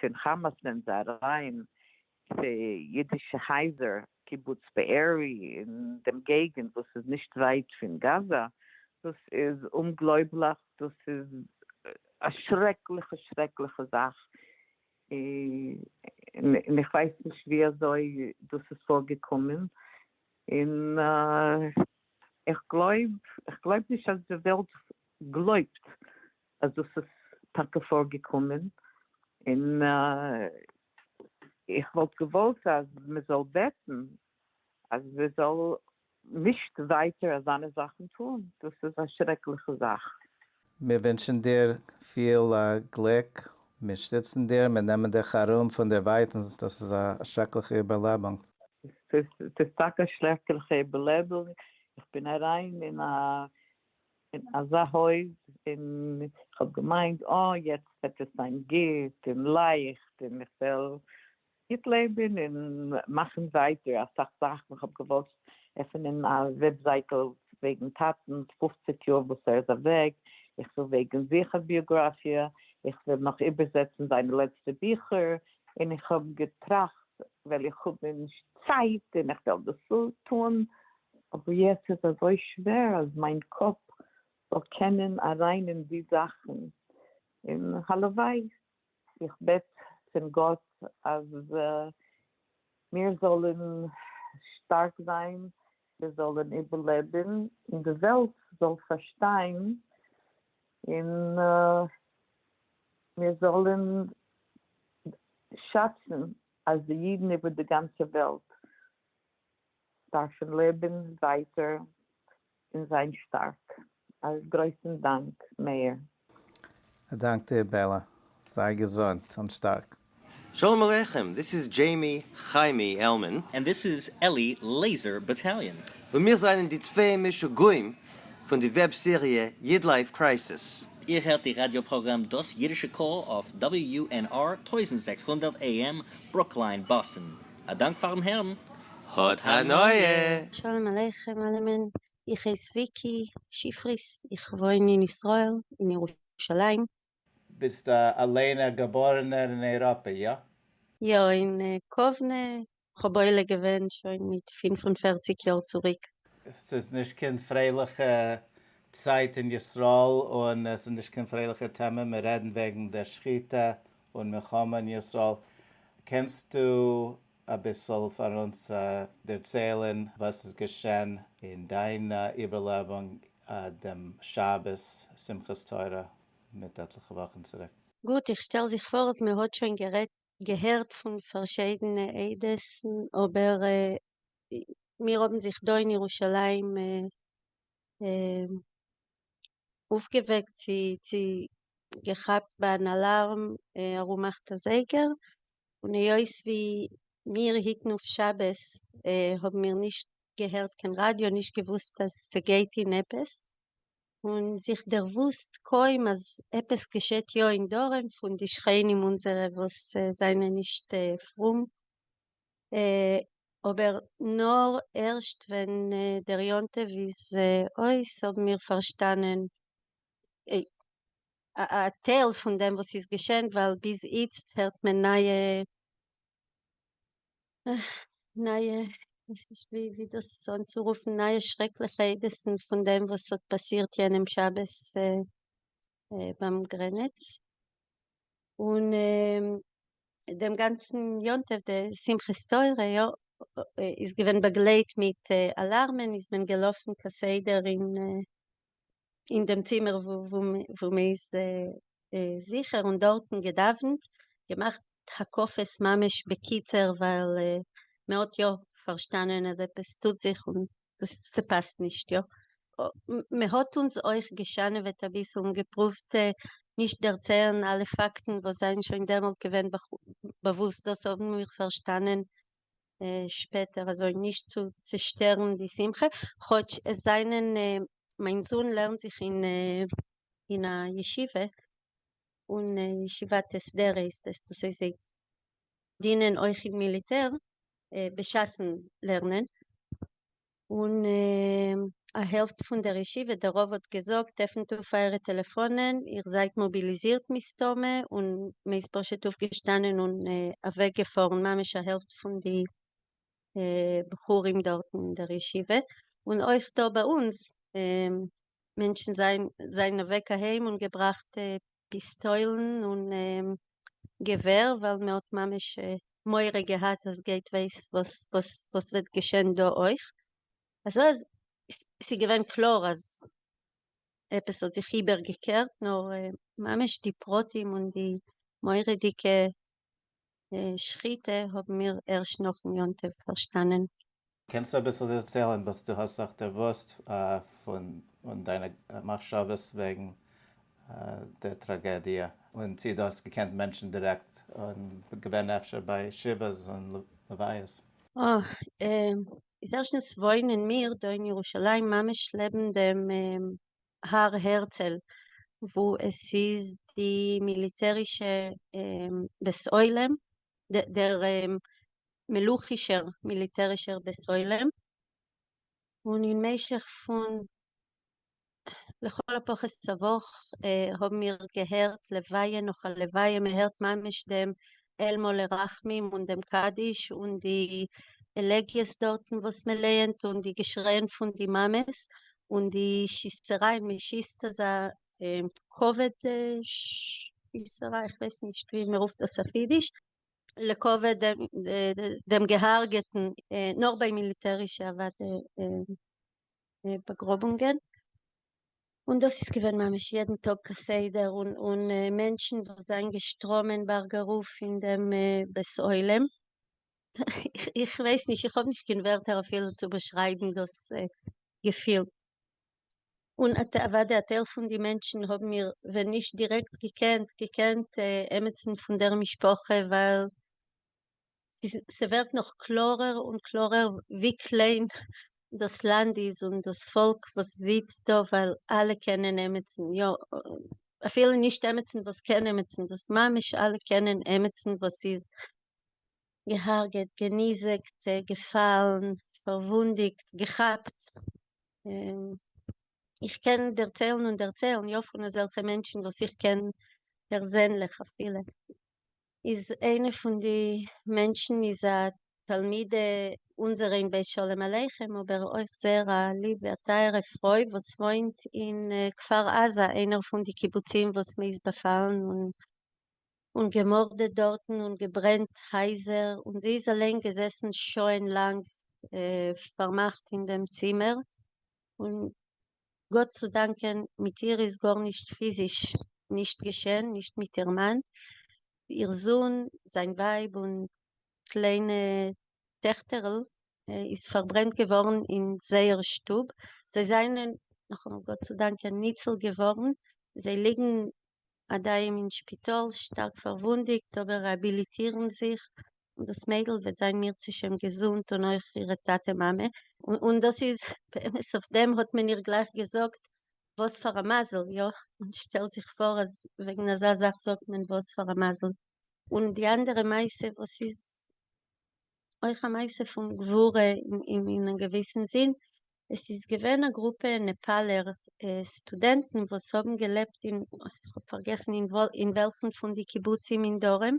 פון חאמאס זענען זיי אריין צו אידישע הייזער קיבוץ בארי אין דעם געגענט וואס איז נישט ווייט פון גאזא, דאס איז אומגלויבליך, דאס איז א שרעקליכע שרעקליכע זאך, און איך ווייס נישט ווי אזוי דאס איז פארגעקומען, און איך גלויב, איך גלויב נישט אז די וועלט גלויבט אז דאס איז טאקע פארגעקומען, און איך וואלט געוואלט אז מען זאל בעטן אז מען זאל נישט ווייטער אזאנע זאכן טון, דאס איז א שרעקליכע זאך. מיר ווינטשן דיר פיל גליק, מיר שטיצן דיר, מיר נעמען דיך ארום פון דערווייטנס, דאס איז א שרעקליכע איבערלעבונג. ס'איז טאקע א שרעקליכע איבערלעבונג, איך בין אריין אין א אין אזא הויז און איך האב געמיינט אה יעצט וועט עס זיין גוט און לייכט און איך וועל גוט לעבן און מאכן ווייטער אסאך זאכן, איך האב געוואלט עפענען א וועבזייטל וועגן טאטן, 50 יאר וואס ער איז אוועק, איך וויל וועגן זיך א ביאגראפיע, איך וויל נאך איבערזעצן זיינע לעצטע ביכער, און איך האב געטראכט וועל איך האבן צייט און איך וועל דאס טון, אבער יעצט איז אזוי שווער אז מיין קאפ זאל קענען אריין אין די זאכן, און הלוואי, איך בעט פון גאט אז מיר זאלן שטארק זיין, מיר זאלן איבערלעבן, און די וועלט זאל פארשטיין, און מיר זאלן שאצן אז די אידן איבער די גאנצע וועלט דארפן לעבן ווייטער און זיין שטארק. א גרויסן דאנק מאיר. א דאנק דיר בעלא. זיי געזונט און שטארק. שלום עליכם, this is Jamie Chaimie Elman. And this is Eli Laser Battalion. און מיר זענען די צוויי משוגעים פון די וועב סעריע YidLife Crisis. איר הערט די ראדיא פראגראם דאס אידישע קול אויף WUNR 1600 AM, ברוקליין, באסטן. א דאנק פארן הערן. האט הנאה! שלום עליכם אלעמען, איך הייס וויקי שיפריס, איך וואוין אין ישראל, אין ירושלים. ביסט אליין א געבארענער אין אייראפע, יא? יא, אין קאוונע, כ'האב עולה געווען שוין מיט 45 יאר צוריק. ס'איז נישט קיין פרייליכע צייט אין ישראל און עס איז נישט קיין פרייליכע טעמע, מיר רעדן וועגן דער שחיטה און מלחמה אין ישראל, קענסטו אביסל פאר אונז דערציילן וואס איז געשען אין דיין איבערלעבונג דעם שבת שמחת תורה מיט עטליכע וואכן צוריק? גוט, איך שטעל זיך פאר אז מען האט שוין גערעדט געהערט פון פארשיידענע עדות'ן, אבער מיר האבן זיך דא אין ירושלים אויפגעוועקט צו צו געכאפט ביי אן אלארם ארום אכט אזייגער, און היות ווי מיר היטן אויף שבת האבן מיר נישט געהערט קיין ראדיא, נישט געוואוסט אז ס'גייט אין עפעס. און זיך דערוואוסט קוים אז עפעס געשעט יא אין דרום פון די שכנים אונזערע וואס זענען נישט פרום, אבער נאר ערשט ווען דער יום טוב איז אויס האבן מיר פארשטאנען א טייל פון דעם וואס איז געשען, ווייל ביז איצט הערט מען נייע נייע, כ'ווייס נישט ווי דאס אנצורופן, נייע שרעקליכע עדות'ן פון דעם וואס האט פאסירט יענעם שבת ביים גרעניץ. און דעם גאנצן יום טוב, די שמחת תורה, יא, איז געווען באגלייט מיט אלארמען, איז מען געלאפן כסדר אין אין דעם צימער וואו מען איז זיכער און דארטן געדאווענט, געמאכט הקפות ממש בקיצור ווייל מען האט יא פארשטאנען אז עפעס טוט זיך און דאס ס'פאסט נישט יא. מען האט אונז אויך געשאנעוועט אביסל און געפרואווט נישט דערציילן אלע פאקטן וואס זענען שוין דעמאלט געווען באוואוסט, דאס האבן מיר פארשטאנען שפעטער אזוי נישט צו צעשטערן די שמחה, כאטש עס זענען מיין זון לערנט זיך אין אין א ישיבה, און ישיבת הסדר הייסט עס, דאס הייסט זיי דינען אויך אין מיליטער בשעת'ן לערנען, און א העלפט פון דער ישיבה, דער רב האט געזאגט עפנט אויף אייערע טעלעפאנען, איר זייט מאביליזירט מסתמא, און מען איז פשוט אויפגעשטאנען און אוועקגעפארן, ממש א העלפט פון די בחורים דארטן אין דער ישיבה, און אויך דא ביי אונז, מענטשן זענען אוועק אהיים און געבראכט פיסטוילן און געווער, ווייל מען האט ממש מורא געהאט אז גייט ווייס וואס וואס וועט געשען דא אויך, אזוי אז ס'איז געווען קלאר אז עפעס האט זיך איבערגעקערט, נאר ממש די פרטים און די מורא'דיגע שחיטה האבן מיר ערשט נאכן יום טוב פארשטאנען. קענסטו אביסל דערציילן וואס דו האסט זיך דערוואוסט פון דיינע מחשבות וועגן די טראגעדיע, און צי דו האסט געקענט מענטשן דירעקט און געווען אפשר ביי שבעות און לוויות? איז ערשטנס וואוינען מיר דא אין ירושלים ממש לעבן דעם הר הרצל וואו עס איז די מיליטערישע בית עולם, דער מלוכישער מיליטערישער בית עולם, און אין משך פון לכל הפחות א וואך האבן מיר געהערט לוויה נאך א לוויה, מען הערט ממש דעם אל מלא רחמים און דעם קדיש און די עלעגיעס דארטן וואס מען לייענט און די געשרייען פון די מאמעס און די שיסערייען, מען שיסט אזא כבוד שיסעריי, איך ווייס נישט ווי מען רופט דאס אויף אידיש, לכבוד דעם געהארגעטן, נאר ביי מיליטערישע אוודאי באגראבונגען, און דאס איז געווען ממש יעדן טאג כסדר, און מענטשן וואס זענען געשטראמען בארג ארויף אין דעם בית עולם, איך ווייס נישט, איך האב נישט קיין ווערטער אפילו צו באשרייבן דאס געפיל. און אוודאי א טייל פון די מענטשן האבן מיר ווען נישט דירעקט געקענט, געקענט עמיצן פון דער משפחה ווייל ס'ווערט נאך קלארער און קלארער ווי קליין דאס לאנד איז און דאס פאלק וואס זיצט דא ווייל אלע קענען עמיצן, יא אפילו נישט עמיצן וואס קען עמיצן, דאס ממש אלע קענען עמיצן וואס איז געהארגעט, געניזקט, געפאלן, פארוואונדיגט, געכאפט. איך קען דערציילן און דערציילן יא פון אזעלכע מענטשן וואס איך קען פערזענליך אפילו. איז איינע פון די מענטשן איז א תלמידה אונזערע אין בית שלום עליכם אבער אויך זייער א ליבע א טייערע פרוי וואס וואוינט אין כפר עזה איינער פון די קיבוצים וואס מ'איז באפאלן און און געמארדעט דארטן און געברענט הייזער און זי איז אליין געזעסן שעה'ן לאנג פארמאכט אין דעם צימער און גאט צו דאנקען מיט איר איז גארנישט פיזיש נישט געשען, נישט מיט איר מאן, איר זון, זיין ווייב און קליינע טעכטערל איז פארברענט געווארן אין זייער שטוב, זיי זענען נאכאמאל גאט צו דאנקען ניצול געווארן, זיי ליגן עדיין אין שפיטאל שטארק פארוואונדיגט אבער רעהאביליטירן זיך, און דאס מיידל וועט זיין מירצעשעם געזונט און אויך אירע טאטע מאמע, און דאס איז באמת אויף דעם האט מען איר גלייך געזאגט. וואס פאר א מזל, יא, און שטעלט זיך פאר אז וועגן אזא זאך זאגט מען וואס פאר א מזל. און די אנדערע מעשה וואס איז אויך א מעשה פון גבורה אין א געוויסן זין, עס איז געווען א גרופע נעפאלער סטודענטן וואס האבן געלעבט אין, איך האב פארגעסן אין וועלכן פון די קיבוצים אין דרום,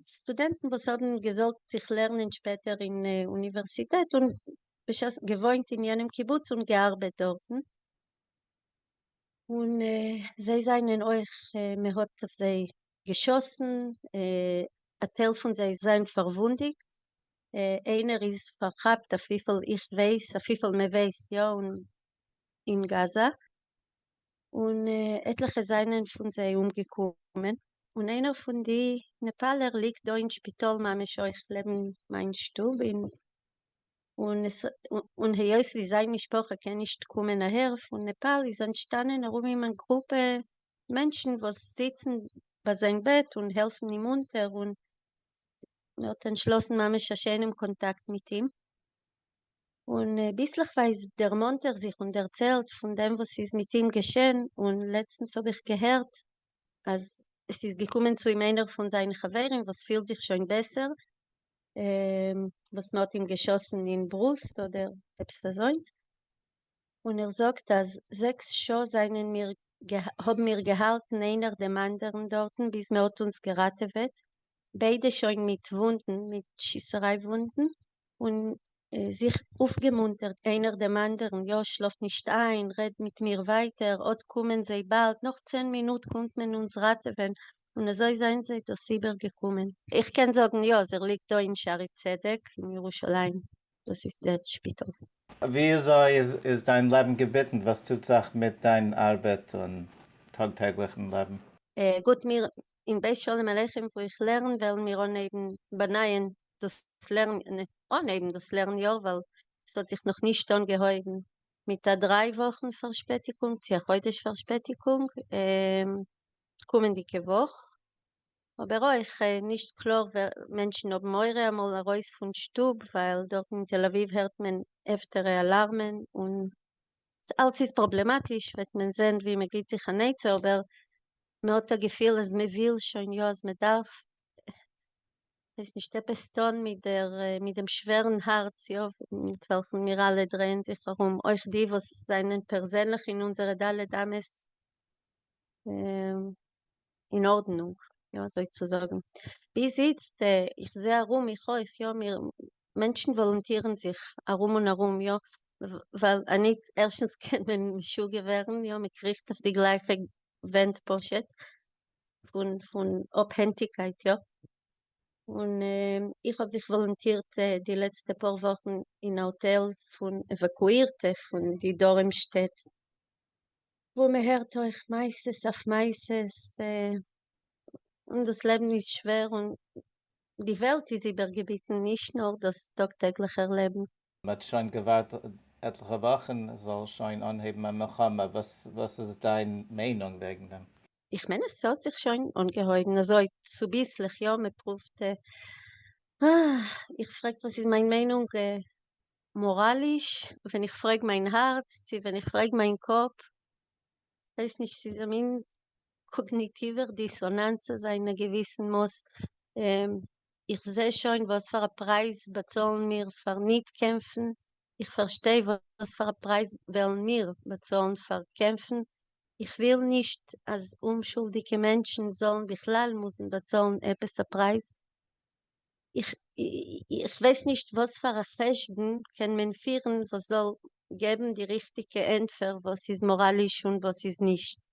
סטודענטן וואס האבן געזאלט זיך לערנען שפעטער אין אוניווערסיטעט און בשעת געוואוינט אין יענעם קיבוץ און געארבעט דארטן, און זיי זענען אויך, מען האט אויף זיי געשאסן, א טייל פון זיי זענען פארוואונדיגט, איינער איז פארכאפט אויף וויפיל איך ווייס, אויף וויפיל מען ווייסט יא, אין גאזא, און עטליכע זענען פון זיי אומגעקומען, און איינער פון די נעפאלער ליגט דא אין שפיטאל ממש אויך לעבן מיין שטוב, און עס און היות ווי זיין משפחה קען נישט קומען אהער פון נעפאל איז אנטשטאנען ארום אים א גרופע מענטשן וואס זיצן ביי זיין בעט און העלפן אים אונטער און מען האט אנטשלאסן ממש א שיינעם קאנטאקט מיט אים. און ביסלעכווייז דערמאנט ער זיך און דערציילט פון דעם וואס איז מיט אים געשען, און לעצטנס האב איך געהערט אז עס איז געקומען צו אים איינער פון זיינע חברים וואס פילט זיך שוין בעסער, וואס מען האט אים געשאסן אין ברוסט אדער עפעס אזוינס, און ער זאגט אז זעקס שעה זענען מיר האבן מיר געהאלטן איינער דעם אנדערן דארטן ביז מען האט אונז געראטעוועט, ביידע שוין מיט וואונדן, מיט שיסעריי וואונדן, און זיך אויפגעמונטערט איינער דעם אנדערן, יא שלאף נישט איין, רעד מיט מיר ווייטער, אט קומען זיי באלד, נאך צען מינוט קומט מען אונז ראטעווען, און אזוי זענען זיי דאס איבערגעקומען. איך קען זאגן יא, אז ער ליגט דא אין שערי צדק אין ירושלים, דאס איז דער שפיטאל. וויאזוי איז דיין לעבן געביטן? וואס טוט זיך מיט דיין ארבעט און טאג טעגליכן לעבן? גוט, מיר אין בית שלום עליכם וואו איך לערן וועלן מיר אנהייבן באנייען דאס לערן, אנהייבן דאס לערן יאר ווייל עס האט זיך נאך נישט אנגעהויבן מיט א דריי וואכן פארשפעטיגונג צו א חודש פארשפעטיגונג קומענדיגע וואך, אבער אויך נישט קלאר ווער, מענטשן האבן מורא אמאל ארויס פון שטוב ווייל דארט אין תל אביב הערט מען עפטערע אלארמען און אלץ איז פראבלעמאטיש, וועט מען זען ווי מען גיבט זיך אן עצה אבער מען האט א געפיל אז מען וויל שוין יא אז מען דארף כ'ווייס נישט, עפעס טון מיט דער, מיט דעם שווערן הארץ, יא, מיט וועלכן מיר אלע דרייען זיך ארום, אויך די וואס זענען פערזענליך אין אונזערע ד' אמות אין ארדנונג, יא, אזוי צו זאגן. ביז איצט, איך זע ארום מיך אויך, יא, מיר, מענטשן וואלונטירן זיך ארום און ארום, יא, ווייל אניט, ערשטנס קען מען משוגע ווערן, יא, מען קריכט אויף די גלייכע ווענט פשוט, פון פון אפהענטיגקייט יא, און איך האב זיך וואלונטירט די לעצטע פאר וואכן אין א האטעל פון עוואקואירטע פון די דרום שטעט, וואו מען הערט אויך מעשות אויף מעשות, און דאס לעבן איז שווער און די וועלט איז איבערגעביטן, נישט נאר דאס טאג טעגליכער לעבן. מ'האט שוין געווארט עטליכע וואכן עס זאל שוין אנהייבן א מלחמה, וואס איז דיין מיינונג וועגן דעם? איך מיין עס האט זיך שוין אנגעהויבן אזוי צוביסלעך, יא מען פרואווט, איך פרעג וואס איז מיין מיינונג מאראליש, ווען איך פרעג מיין הארץ צו ווען איך פרעג מיין קאפ, כ'ווייס נישט ס'איז א מין קאגניטיווער דיסאנאנס אזא אין א געוויסן מאס, איך זע שוין וואס פאר א פרייז באצאלן מיר פאר ניט קעמפן, איך פארשטיי וואס פאר א פרייז וועלן מיר באצאלן פאר קעמפן, איך וויל נישט אז אומשולדיגע מענטשן זאלן בכלל מוזן באצאלן עפעס א פרייז, איך איך ווייס נישט וואס פאר א חשבון קען מען פירן וואס זאל געבן די ריכטיגע ענטפער וואס איז מאראליש און וואס איז נישט.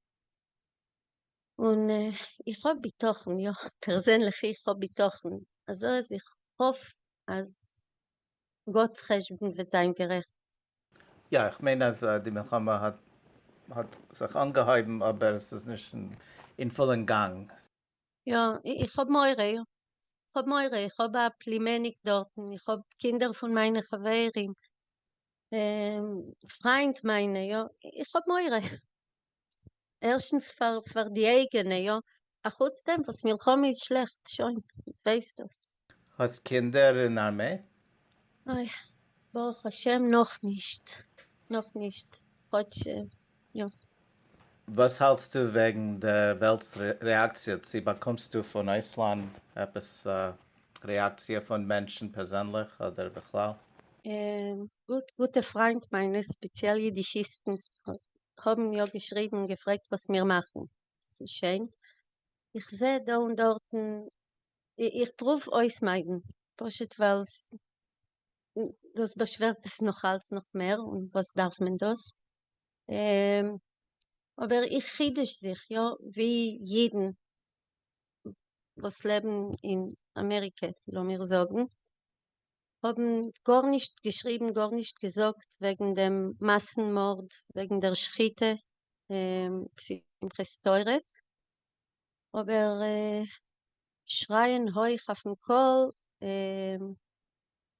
און איך האב ביטחון, יא, פערזענליך איך האב ביטחון, אזוי אז איך האף אז גאט'ס חשבון וועט זיין גערעכט. יא, איך מיין אז די מלחמה האט האט זיך אנגעהויבן אבער עס איז נישט אין פולן גאנג. יא, איך האב מורא, איך האב מורא, איך האב א פלימעניק דארטן, איך האב קינדער פון מיינע חברים, פריינט מיינע, יא, איך האב מורא. ערשטנס פאר פאר די אייגענע, יא, אחוץ דעם וואס מלחמה איז שלעכט, שוין, ווייסט דאס. האסט קינדער אין ארמעי? אוי, ברוך השם נאכנישט, נאכנישט. כאטש יא. וואס האלטסטו וועגן דער וועלט'ס רעאקציע? צו באקומסטו פון אויסלאנד עפעס רעאקציע פון מענטשן פערזענליך אדער בכלל? גוט, גוטע פריינט מיינע, ספעציעל אידישיסטן, האבן יא געשריבן און געפרעגט וואס מיר מאכן. ס'איז שיין. איך זע דא און דארטן, איך פרואוו אויסמיידן, פשוט ווייל דאס באשווערט עס נאך אלץ נאך מער, און וואס דארף מען דאס? אבער איך חידוש זיך יא ווי אידן וואס לעבן אין אמעריקע לאמיר זאגן האבן גארנישט געשריבן גארנישט געזאגט וועגן דעם מאסן מארד וועגן דער שחיטה שמחת תורה אבער שרייען הויך אויפן קול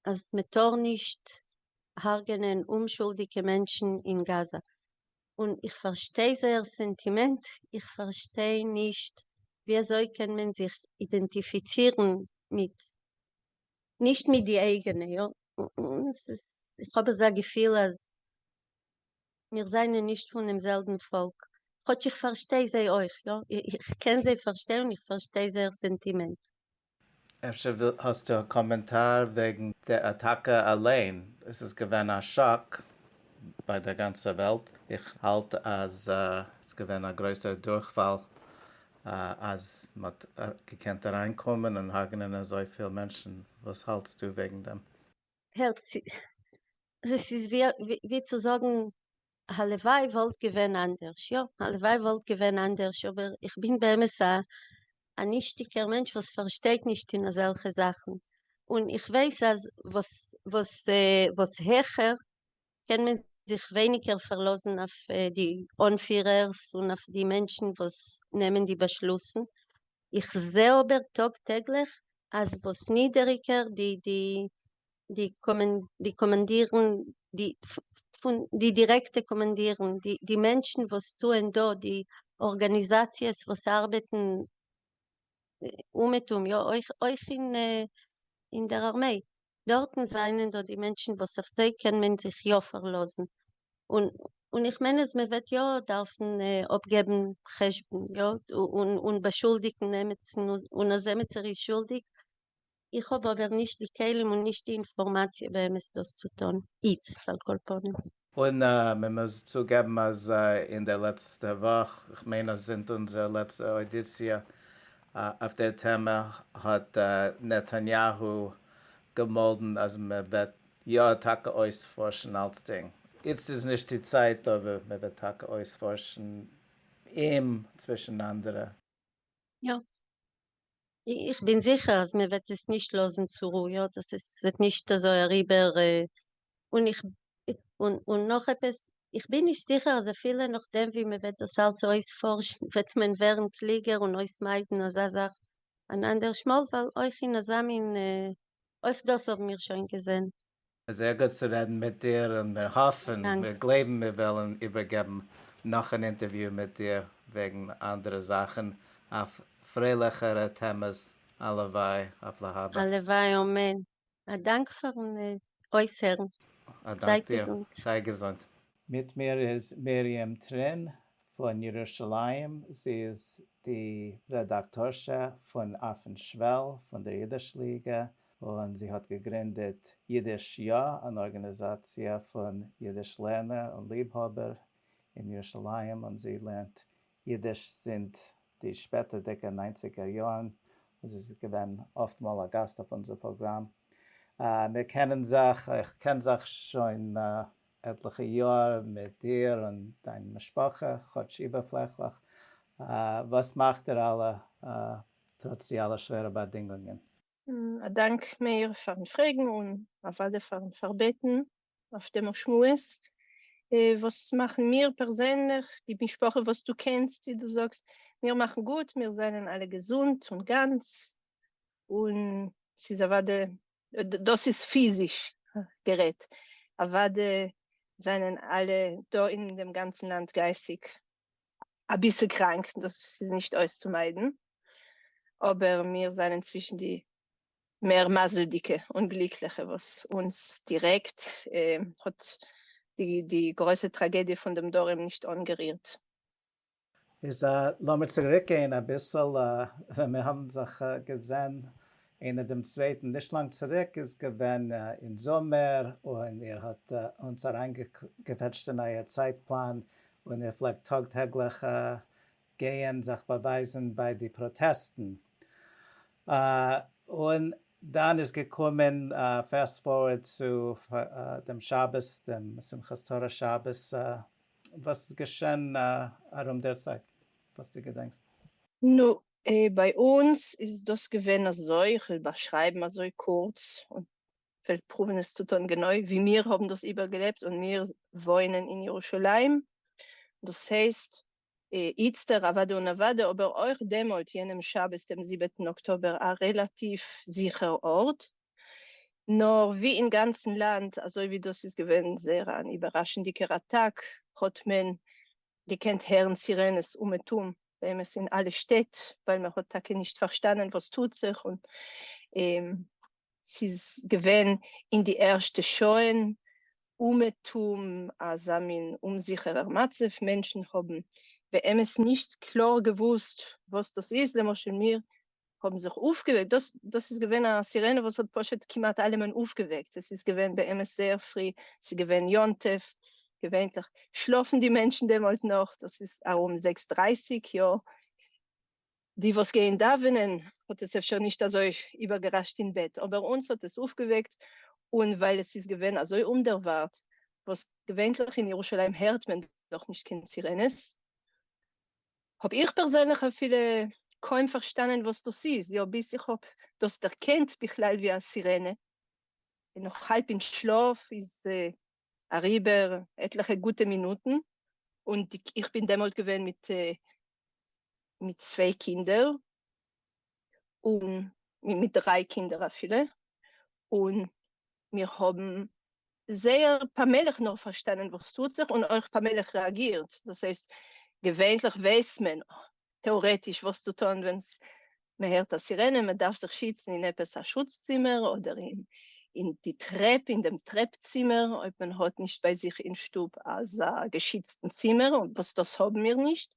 אז מען טאר נישט הרג'נען אומשולדיגע מענטשן אין גאזא, און איך פארשטיי זייער סענטימענט, איך פארשטיי נישט ווי אזוי קען מען זיך אידענטיפיצירן מיט, נישט מיט די אייגענע, יא, און ס'איז, איך האב אזא געפיל אז מיר זענען נישט פונעם זעלבן פאלק, כאטש איך פארשטיי זיי אויך, יא, איך קען זיי פארשטיין און איך פארשטיי זייער סענטימענט. אפשר האסטו א קאמענטאר וועגן דער אטאקע אליין? עס איז געווען א שאק ביי דער גאנצער וועלט, איך האלט אז עס איז געווען א גרויסער דורכפאל אז מען האט געקענט אריינקומען און הרג'נען אזויפיל מענטשן, וואס האלטסטו וועגן דעם? הערט, עס איז ווי צו זאגן הלוואי וואלט געווען אנדערש, יא, הלוואי וואלט געווען אנדערש, אבער איך בין באמת א א נישטיגער מענטש וואס פארשטייט נישט אין אזעלכע זאכן, און איך ווייס אז וואס וואס וואס העכער קען מען זיך ווייניגער פארלאזן אויף די אנפירערס און אויף די מענטשן וואס נעמען די באשלוסן, איך זע אבער טאג טעגליך אז וואס נידעריגער די די די די קאמאנדירן די פון די דירעקטע קאמאנדירן די די מענטשן וואס טוען דא די ארגאניזאציעס וואס ארבעטן אומעטום יא אויך אויך אין אין דער ארמיי דארטן זענען דא די מענטשן וואס אויף זיי קען מען זיך יא פארלאזן און און איך מיין אז מען וועט יא דארפן אפגעבן חשבון יא און און באשולדיגן עמיצן און אז עמיצער איז שולדיג איך האב אבער נישט די כלים און נישט די אינפארמאציע באמת דאס צו טון איצט על כל פנים. און מען מוז צוגעבן אז אין דער לעצטער וואך, איך מיין אז זינט אונזער לעצטער אוידיציע אויף דער טעמע, האט נתניהו געמאלדן אז מען וועט יא טאקע אויספארשן אלצדינג. איצט איז נישט די צייט אבער מען וועט טאקע אויספארשן אים צווישן אנדערע. יא. איך בין זיכער אז מען וועט עס נישט לאזן צורו, יא, דאס עס וועט נישט אזוי אריבער, און איך, און און נאך עפעס, איך בין נישט זיכער אז אפילו נאכדעם ווי מען וועט דאס אלץ אויספארשן וועט מען ווערן קלוגער און אויסמיידן אזא זאך אן אנדערש מאל, ווייל אויך אין אזא מין, אויך דאס האבן מיר שוין געזען. זייער גוט צו רעדן מיט דיר און מיר האפן, מיר גלייבן מיר וועלן איבערגעבן נאך אן אינטערוויו מיט דיר וועגן אנדערע זאכן אויף פרייליכערע טעמעס, הלוואי אויף להבא. הלוואי אמן. א דאנק פארן אויסהערן. א דאנק דיר. זיי געזונט. מיט מיר איז מרים טרין פון ירושלים, זי איז די רעדאקטארשע פון אויפן שוועל פון דער אידיש ליגע, און זי האט געגרינדעט אידיש יא, אן ארגאניזאציע פון אידיש לערנער און ליבהאבער אין ירושלים, און זי לערנט אידיש זינט די שפעטערדיגע ניינציגער יארן, און זי איז געווען אפטמאל א גאסט אויף אונזער פראגראם. מיר קענען זיך, איך קען זיך שוין עטליכע יאר מיט דיר און דיין משפחה, כאטש איבערפלעכליך. וואס מאכט איר אלע טראץ די אלע שווערע באדינגונגען? א דאנק מאיר פארן פרעגן און אוודאי פארן פארבעטן אויף דעם שמועס. וואס מאכן מיר פערזענליך, די משפחה וואס דו קענסט ווי דו זאגסט, מיר מאכן גוט, מיר זענען אלע געזונט און גאנץ, און ס'איז אוודאי דאס איז פיזיש גערעדט, אוודאי זענען אלע דא אין דעם גאנצן לאנד גייסטיג אביסל קראנק, דאס איז נישט אויסצומיידן, אבער מיר זענען צווישן די מער מזל'דיגע און גליקליכע וואס אונז דירעקט האט. די די גרויסע טראגעדיע פון דעם דרום נישט אנגערירט. איז לאמיר צוריק גיין אביסל, ווען מיר האבן זיך געזען איינער דעם צווייטן נישט לאנג צוריק איז געווען אין זומער און איר האט אונז אריינגעקוועטשט אין אייער צייט פלאן און איר פלעגט טאג טעגליך גייען זיך באווייזן ביי די פראטעסטן און דאן איז געקומען fast forward צו דעם שבת דעם שמחת תורה שבת וואס איז געשען ארום דער צייט וואס דו געדענקסט? נו, ביי אונז איז דאס געווען אזוי, איך וועל באשרייבן אזוי קורץ און וועל פרואוון עס צו טון גענוי ווי מיר האבן דאס איבערגעלעבט און מיר וואוינען אין ירושלים, דאס הייסט איצטער אוודאי און אוודאי, אבער אויך דעמאלט יענעם שבת דעם זיבעטן אקטאבער א רעלאטיוו זיכער ארט, נאר ווי אין גאנצן לאנד, אזוי ווי דאס איז געווען זייער אן איבערראשנדיגער אטאק, האט מען געקענט הערן סירענעס אומעטום, באמת אין אלע שטעט, ווייל מען האט טאקע נישט פארשטאנען וואס טוט זיך, און ס'איז געווען אין די ערשטע שעה'ן אומעטום אזא מין אומזיכערער מצב, מענטשן האבן באמת נישט קלאר געוואוסט וואס דאס איז, למשל מיר האבן זיך אויפגעוועקט, דאס דאס איז געווען א סירענע וואס האט פשוט כמעט אלעמען אויפגעוועקט, עס איז געווען באמת זייער פרי, עס איז געווען יום טוב, געווענליך שלאפן די מענטשן דעמאלט נאך, דאס איז ארום זעקס דרייסיג, יא, די וואס גייען דאווענען האט עס אפשר נישט אזוי איבערגעראשט אין בעט, אבער אונז האט עס אויפגעוועקט, און ווייל עס איז געווען אזוי אומדערווארט, וואס געווענליך אין ירושלים הערט מען דאך נישט קיין סירענעס, האב איך פערזענליך אפילו קוים פארשטאנען וואס דאס איז, יא ביז איך האב דאס דערקענט בכלל ווי א סירענע, נאך האלב אין שלאף איז אריבער עטליכע גוטע מינוטן, און איך בין דעמאלט געווען מיט מיט צוויי קינדער, און מיט דריי קינדער אפילו, און מיר האבן זייער פאמעליך נאר פארשטאנען וואס טוט זיך און אויך פאמעליך רעאגירט, דאס הייסט געווענליך ווייסט מען טעארעטיש וואס צו טון ווען מען הערט א סירענע, מען דארף זיך שיצן אין עפעס א שוץ צימער אדער אין די טרעפ, אין דעם טרעפ צימער אויב מען האט נישט ביי זיך אין שטוב אזא געשיצטן צימער, וואס דאס האבן מיר נישט,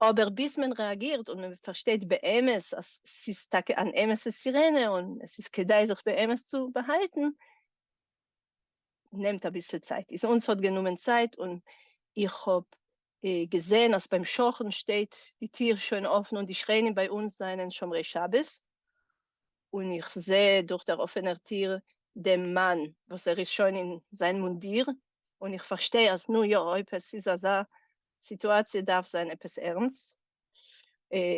אבער ביז מען רעאגירט און מען פארשטייט באמת אז ס'איז טאקע אן אמת'ע סירענע און עס איז כדאי זיך באמת צו באהאלטן, נעמט אביסל צייט. איז אונז האט גענומען צייט און איך האב געזען אז ביים שכן שטייט די טיר שוין אפן און די שכנים ביי אונז זענען שומרי שבת, און איך זע דורך דער אפענער טיר דעם מאן וואס ער איז שוין אין זיין מונדיר, און איך פארשטיי אז נו יא אויב עס איז אזא סיטואציע דארף זיין עפעס ערנסט.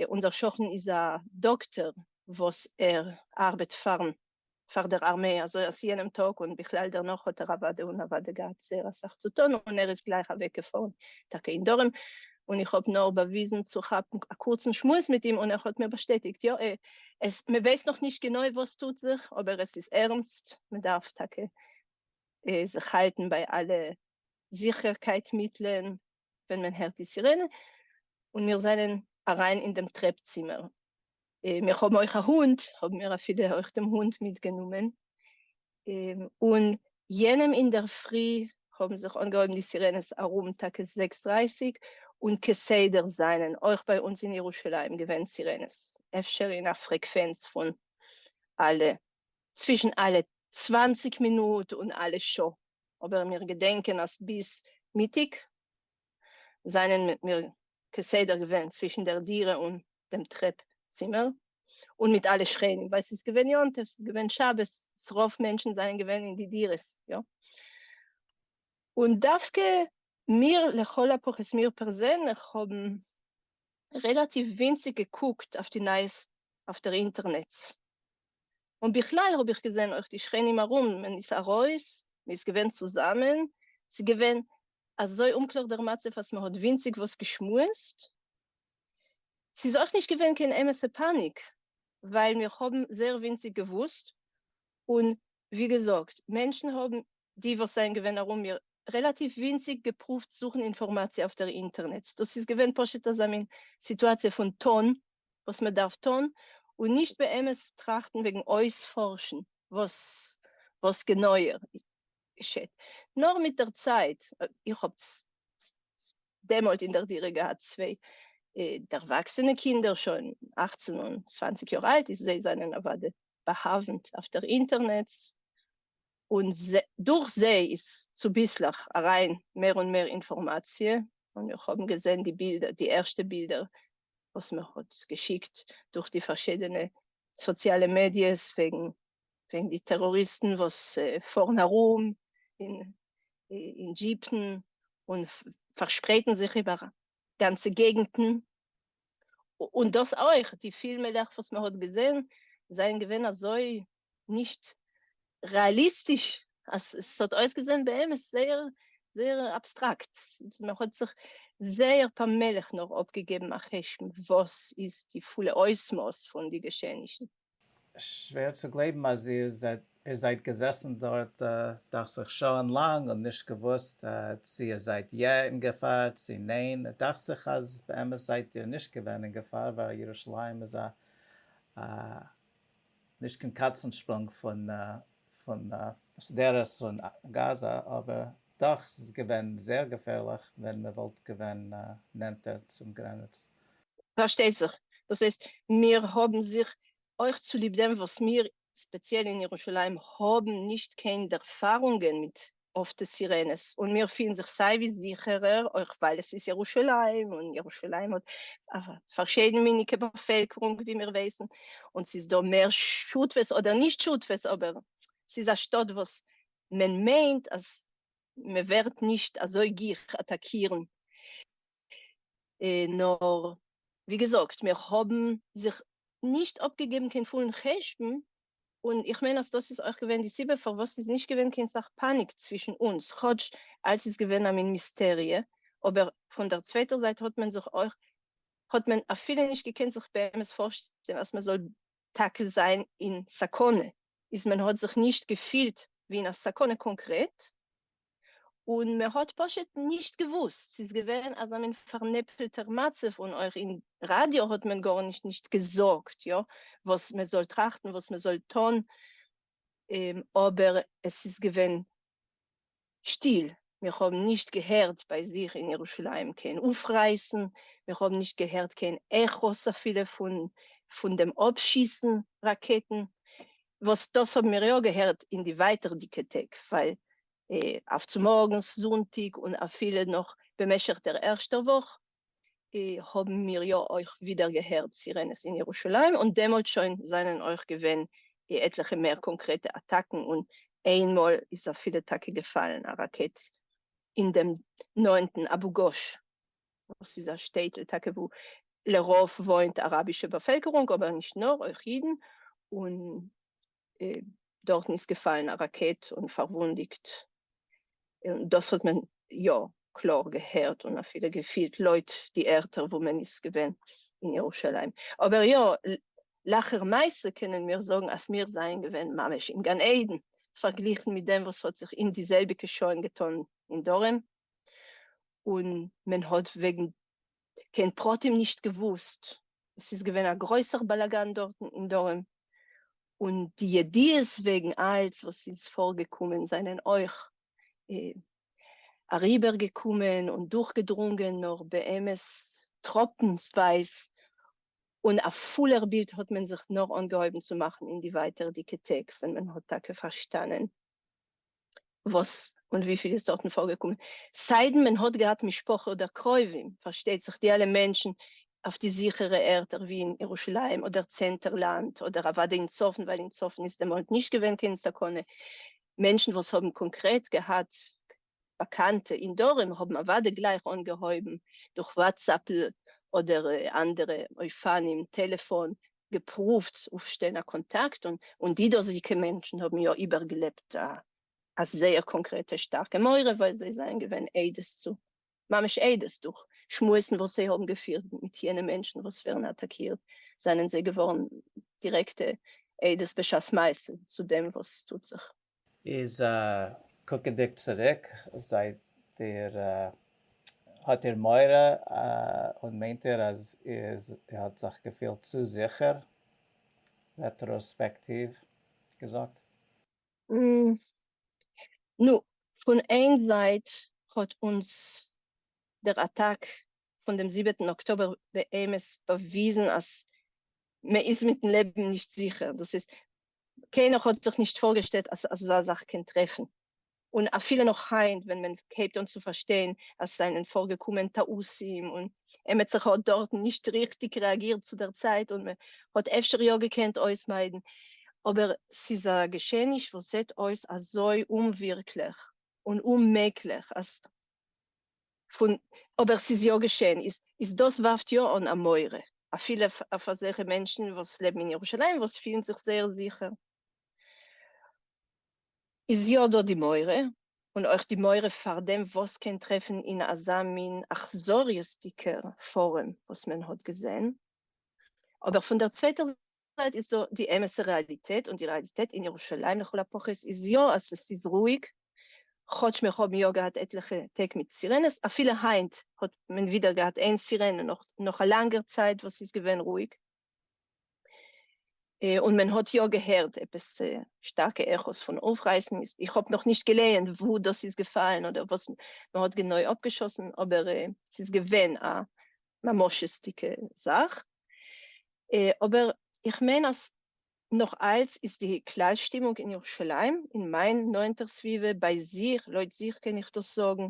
אונזער שכן איז א דאקטער וואס ער ארבעט פארן פאר דער ארמעי אזוי אז יענעם טאג און בכלל דערנאך האט ער אוודאי און אוודאי געהאט זייער אסאך צו טון און ער איז גלייך אוועקגעפארן טאקע אין דרום און איך האב נאר באוויזן צו כאפן א קורצן שמועס מיט אים און ער האט מיר באשטעטיגט יא עס מען ווייסט נאך נישט גענוי וואס טוט זיך אבער עס איז ערנסט מען דארף טאקע זיך האלטן ביי אלע זיכערקייט מיטלען ווען מען הערט די סירענע, און מיר זענען אריין אין דעם טרעפ צימער, מיר האבן אויך א הונט, האבן מיר אפילו אויך דעם הונט מיטגענומען, און יענעם אינדערפרי האבן זיך אנגעהויבן די סירענעס ארום טאקע זעקס דרייסיג, און כסדר זענען אויך ביי אונז אין ירושלים געווען סירענעס, אפשר אין א פרעקווענץ פון אלע צווישן אלע צוואנציג מינוט און אלע שעה, אבער מיר געדענקען אז ביז מיטאג זענען מיר כסדר געווען צווישן דער דירה און דעם טרעפ צימער, און מיט אלע שכנים, ווייל ס'איז געווען יום טוב, ס'איז געווען שבת, ס'רוב מענטשן זענען געווען אין די דירות, יא. און דווקא מיר, לכל הפחות מיר פערזענליך, האבן רעלאטיוו ווינציג געקוקט אויף די נייעס אויף דער אינטערנעץ. און בכלל האב איך געזען אויך די שכנים ארום, מען איז ארויס, מען איז געווען צוזאמען, ס'איז געווען אזוי אומקלאר דער מצב אז מען האט ווינציג וואס געשמועסט. ס'איז אויך נישט געווען קיין אמת'ע פאניק, ווייל מיר האבן זייער ווינציג געוואוסט, און ווי געזאגט, מענטשן האבן, די וואס זענען געווען ארום מיר, רעלאטיוו ווינציג געפרואווט זוכן אינפארמאציע אויף דער אינטערנעץ. דאס איז געווען פשוט אזא מין סיטואציע פון טון וואס מען דארף טון, און נישט באמת טראכטן וועגן אויספארשן וואס וואס גענויער. געשעט. נאר מיט דער צייט, איך האב דעמאלט אין דער דירה געהאט צוויי דערוואקסענע קינדער, שוין 18 און 20 יאר אלט, איז זיי זענען אוודאי באהאוונט אויף דער אינטערנעץ, און דורך זיי איז צוביסלעך אריין מער און מער אינפארמאציע, און מיר האבן געזען די בילדער, די ערשטע בילדער וואס מען האט געשיקט דורך די פארשידענע סאציאלע מעדיעס וועגן וועגן די טעראריסטן וואס פארן ארום אין אין דזשיפן און פארשפרייטן זיך איבער גאנצע געגנטן, און דאס אויך, די פילמעלעך וואס מען האט געזען זענען געווען אזוי נישט רעאליסטיש, אז עס האט אויסגעזען באמת זייער זייער אבסטראקט, מען האט זיך זייער פאמעליך נאר אפגעגעבן א חשבון וואס איז די פולע אויסמאס פון די געשעענישן. שווער צו גלייבן אז איר זייט געזעסן דארט דאכט זיך שעה'ן לאנג און נישט געוואוסט צו איר זייט יע אין געפאר צו ניין, דאכט זיך אז באמת זייט איר נישט געווען אין געפאר ווייל ירושלים איז א נישט קיין קאצן שפרונג פון שדרות און גאזא אבער דאך ס'איז געווען זייער געפערליך ווען מ'וואלט געווען נענטער צום גרעניץ. פארשטייט זיך, דאס הייסט מיר האבן זיך אויך צוליב דעם וואס מיר, ספעציעל אין ירושלים, האבן נישט קיין ערפארונגען מיט אפטע סירענעס, און מיר פילן זיך סיי ווי זיכערער, אויך ווייל עס איז ירושלים, און ירושלים האט א פארשידנמיניגע באפעלקערונג ווי מיר ווייסן, און ס'איז דא מער שותפות אדער נישט שותפות, אבער ס'איז א שטאט וואס מען מיינט אז מען ווערט נישט אזוי גיך אטאקירן. נאר ווי געזאגט מיר האבן זיך נישט אפגעגעבן קיין פולן חשבון, און איך מיין אז דאס איז אויך געווען די סיבה פארוואס ס'איז נישט געווען קיין סאך פאניק צווישן אונז, כאטש אלץ איז געווען א מין מיסטעריע, אבער פון דער צווייטער זייט האט מען זיך אויך האט מען אפילו נישט געקענט זיך באמת פארשטעלן אז מען זאל טאקע זיין אין סכנה, איז מען האט זיך נישט געפילט ווי אין א סכנה קאנקרעט, און מען האט פשוט נישט געוואוסט, ס'איז געווען אזא מין פארנעפלטער מצב, און אויך אין ראדיא האט מען גארנישט נישט געזאגט, יא, וואס מען זאל טראכטן, וואס מען זאל טון, אבער עס איז געווען שטיל, מיר האבן נישט געהערט ביי זיך אין ירושלים קיין אויפרייסן, מיר האבן נישט געהערט קיין עכאס אפילו פון פון דעם אפשיסן ראקעטן, וואס דאס האבן מיר יא געהערט אין די ווייטערדיגע טעג, ווייל אויף צומארגנס זונטאג און אפילו נאך במשך דער ערשטער וואך האבן מיר יא אויך ווידער געהערט סירענעס אין ירושלים, און דעמאלט שוין זענען אויך געווען עטליכע מער קאנקרעטע אטאקן, און איינמאל איז אפילו טאקע געפאלן א ראקעט אין דעם נאענטן אבו גוש, וואס איז א שטעטל טאקע וואו לרוב וואוינט אראבישע באפעלקערונג, אבער נישט נאר, אויך אידן, און דארטן איז געפאלן א ראקעט און פארוואונדיגט, און דאס האט מען יא קלאר געהערט און אפילו געפילט לויט די ערטער וואו מען איז געווען אין ירושלים. אבער יא, לאחר מעשה קענען מיר זאגן אז מיר זענען געווען ממש אין גן עדן, פארגליכן מיט דעם וואס האט זיך אין די זעלביגע שעה'ן געטאן אין דרום, און מען האט וועגן קיין פרטים נישט געוואוסט, עס איז געווען א גרויסער באלאגאן דארטן אין דרום, און די ידיעות וועגן אלץ וואס איז פארגעקומען זענען אויך אריבערגעקומען און דורכגעדרונגען נאר באמת טראפנסווייז, און א פולער בילד האט מען זיך נאר אנגעהויבן צו מאכן אין די ווייטערדיגע טעג ווען מען האט טאקע פארשטאנען וואס און וויפיל איז דארטן פארגעקומען, סיידן מען האט געהאט משפחה אדער קרובים, פארשטייט זיך די אלע מענטשן אויף די זיכערע ערטער ווי אין ירושלים אדער צענטער לאנד אדער אוודאי אין צפון ווייל אין צפון איז דעמאלט נישט געווען קיין סכנה, מענטשן וואס האבן קאנקרעט געהאט באקאנטע אין דרום האבן אוודאי גלייך אנגעהויבן דורך וואטסעפפ אדער אנדערע אופנים, טעלעפאן, געפרואווט אויפשטעלן א קאנטאקט, און די דאזיגע מענטשן האבן יא איבערגעלעבט א זייער קאנקרעטע שטארקע מורא, ווייל זיי זענען געווען עדות צו, ממש עדות דורך שמועסן וואס זיי האבן געפירט מיט יענע מענטשן וואס ווערן אטאקירט, זענען זיי געווארן דירעקטע עדות בשעת מעשה צו דעם וואס טוט זיך. איז קוקנדיג צוריק זייט איר האט איר מורא און מיינט איר אז איר האט זיך געפילט צו זיכער, רעטראספעקטיוו געזאגט? נו, פון איין זייט האט אונז דער אטאק פון דעם זיבעטן אקטאבער באמת באוויזן אז מען איז מיטן לעבן נישט זיכער, דאס איז, קיינער האט זיך נישט פארגעשטעלט אז אזא זאך קען טרעפן, און אפילו נאך היינט ווען מען הייבט אן צו פארשטיין אז ס'זענען פארגעקומען טעותים און עמעצער האט דארטן נישט ריכטיג רעאגירט צו דער צייט און מען האט אפשר יא געקענט אויסמיידן, אבער ס'איז א געשעעניש וואס זעט אויס אזוי אומווירקליך און אוממעגליך אז פון אבער ס'איז יא געשען, איז איז דאס ווארפט יא אן א מורא אפילו אויף אזעלכע מענטשן וואס לעבן אין ירושלים וואס פילן זיך זייער זיכער, איז יא דא די מורא, און אויך די מורא פאר דעם וואס קען טרעפן אין אזא מין אכזריות'דיגער פארעם וואס מען האט געזען, אבער פון דער צווייטער זייט איז דא די אמת'ע רעאליטעט, און די רעאליטעט אין ירושלים לכל הפחות איז יא אז עס איז רואיג, כאטש מיר האבן יא געהאט עטליכע טעג מיט סירענעס, אפילו היינט האט מען ווידער געהאט איין סירענע נאך א לאנגער צייט וואס איז געווען רואיג. און מען האט יא געהערט עפעס שטארקע עכאס פון אויפרייסן, איך האב נאך נישט געלייענט וואו דאס איז געפאלן אדער וואס מען האט גענוי אפגעשאסן, אבער ס'איז געווען א ממשות'דיגע זאך. אבער איך מיין אז נאך אלץ איז די כלל שטימונג אין ירושלים, אין מיין נאענטער סביבה, ביי זיך, לויט זיך קען איך דאס זאגן,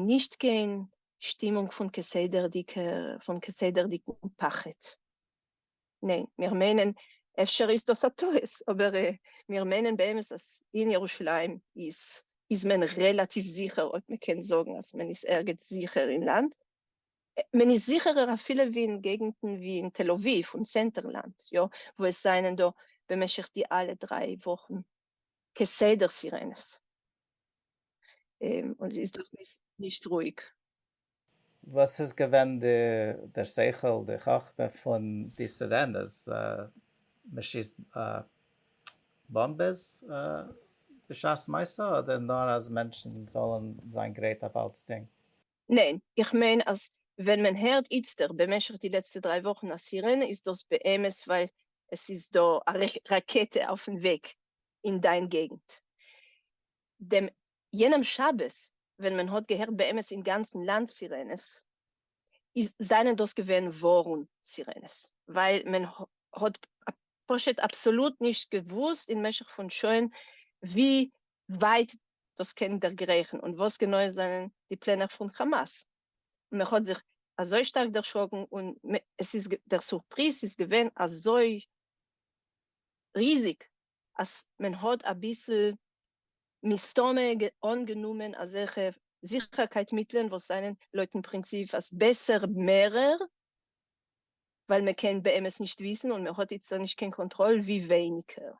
נישט קיין שטימונג פון כסדר'דיגע, פון כסדר'דיגן פחד. ניין, מיר מיינען, אפשר איז דאס א טעות, אבער מיר מיינען באמת אז אין ירושלים איז איז מען רעלאטיוו זיכער, אויב מען קען זאגן אז מען איז ערגעץ זיכער אין לאנד. מען איז זיכערער אפילו ווי אין געגנטן ווי אין תל אביב און צענטער לאנד, יא, וואו עס זענען דא במשך די אלע דריי וואכן כסדר סירענעס. און ס'איז דאך נישט רואיג. וואס איז געווען דער שכל, די חכמה פון די סירענעס? מען שיסט באמבעס בשעת מעשה אדער נאר אז מענטשן זאלן זיין גרייט אויף אלצדינג? ניין, איך מיין אז ווען מען הערט איצטער במשך די לעצטע דריי וואכן א סירענע איז דאס באמת ווייל עס איז דא א ראקעטע אויפן וועג אין דיין געגנט. דעם יענעם שבת ווען מען האט געהערט באמת אין גאנצן לאנד סירענעס, איז זענען דאס געווען ווארן סירענעס, ווייל מען האט פשוט אבסאלוט נישט געוואוסט אין משך פון שעה'ן ווי ווייט דאס קען דערגרייכן און וואס גענוי זענען די פלענער פון כאמאס, און מען האט זיך אזוי שטארק דערשראקן און עס איז דער סורפריז איז געווען אזוי ריזיג אז מען האט אביסל מסתמא אנגענומען אזעלכע זיכערקייט מיטלען וואס זענען לויטן פרינציפ אז בעסער מערער ווייל מען קען באמת נישט וויסן און מען האט איצטער נישט קיין קאנטראל ווי ווייניגער.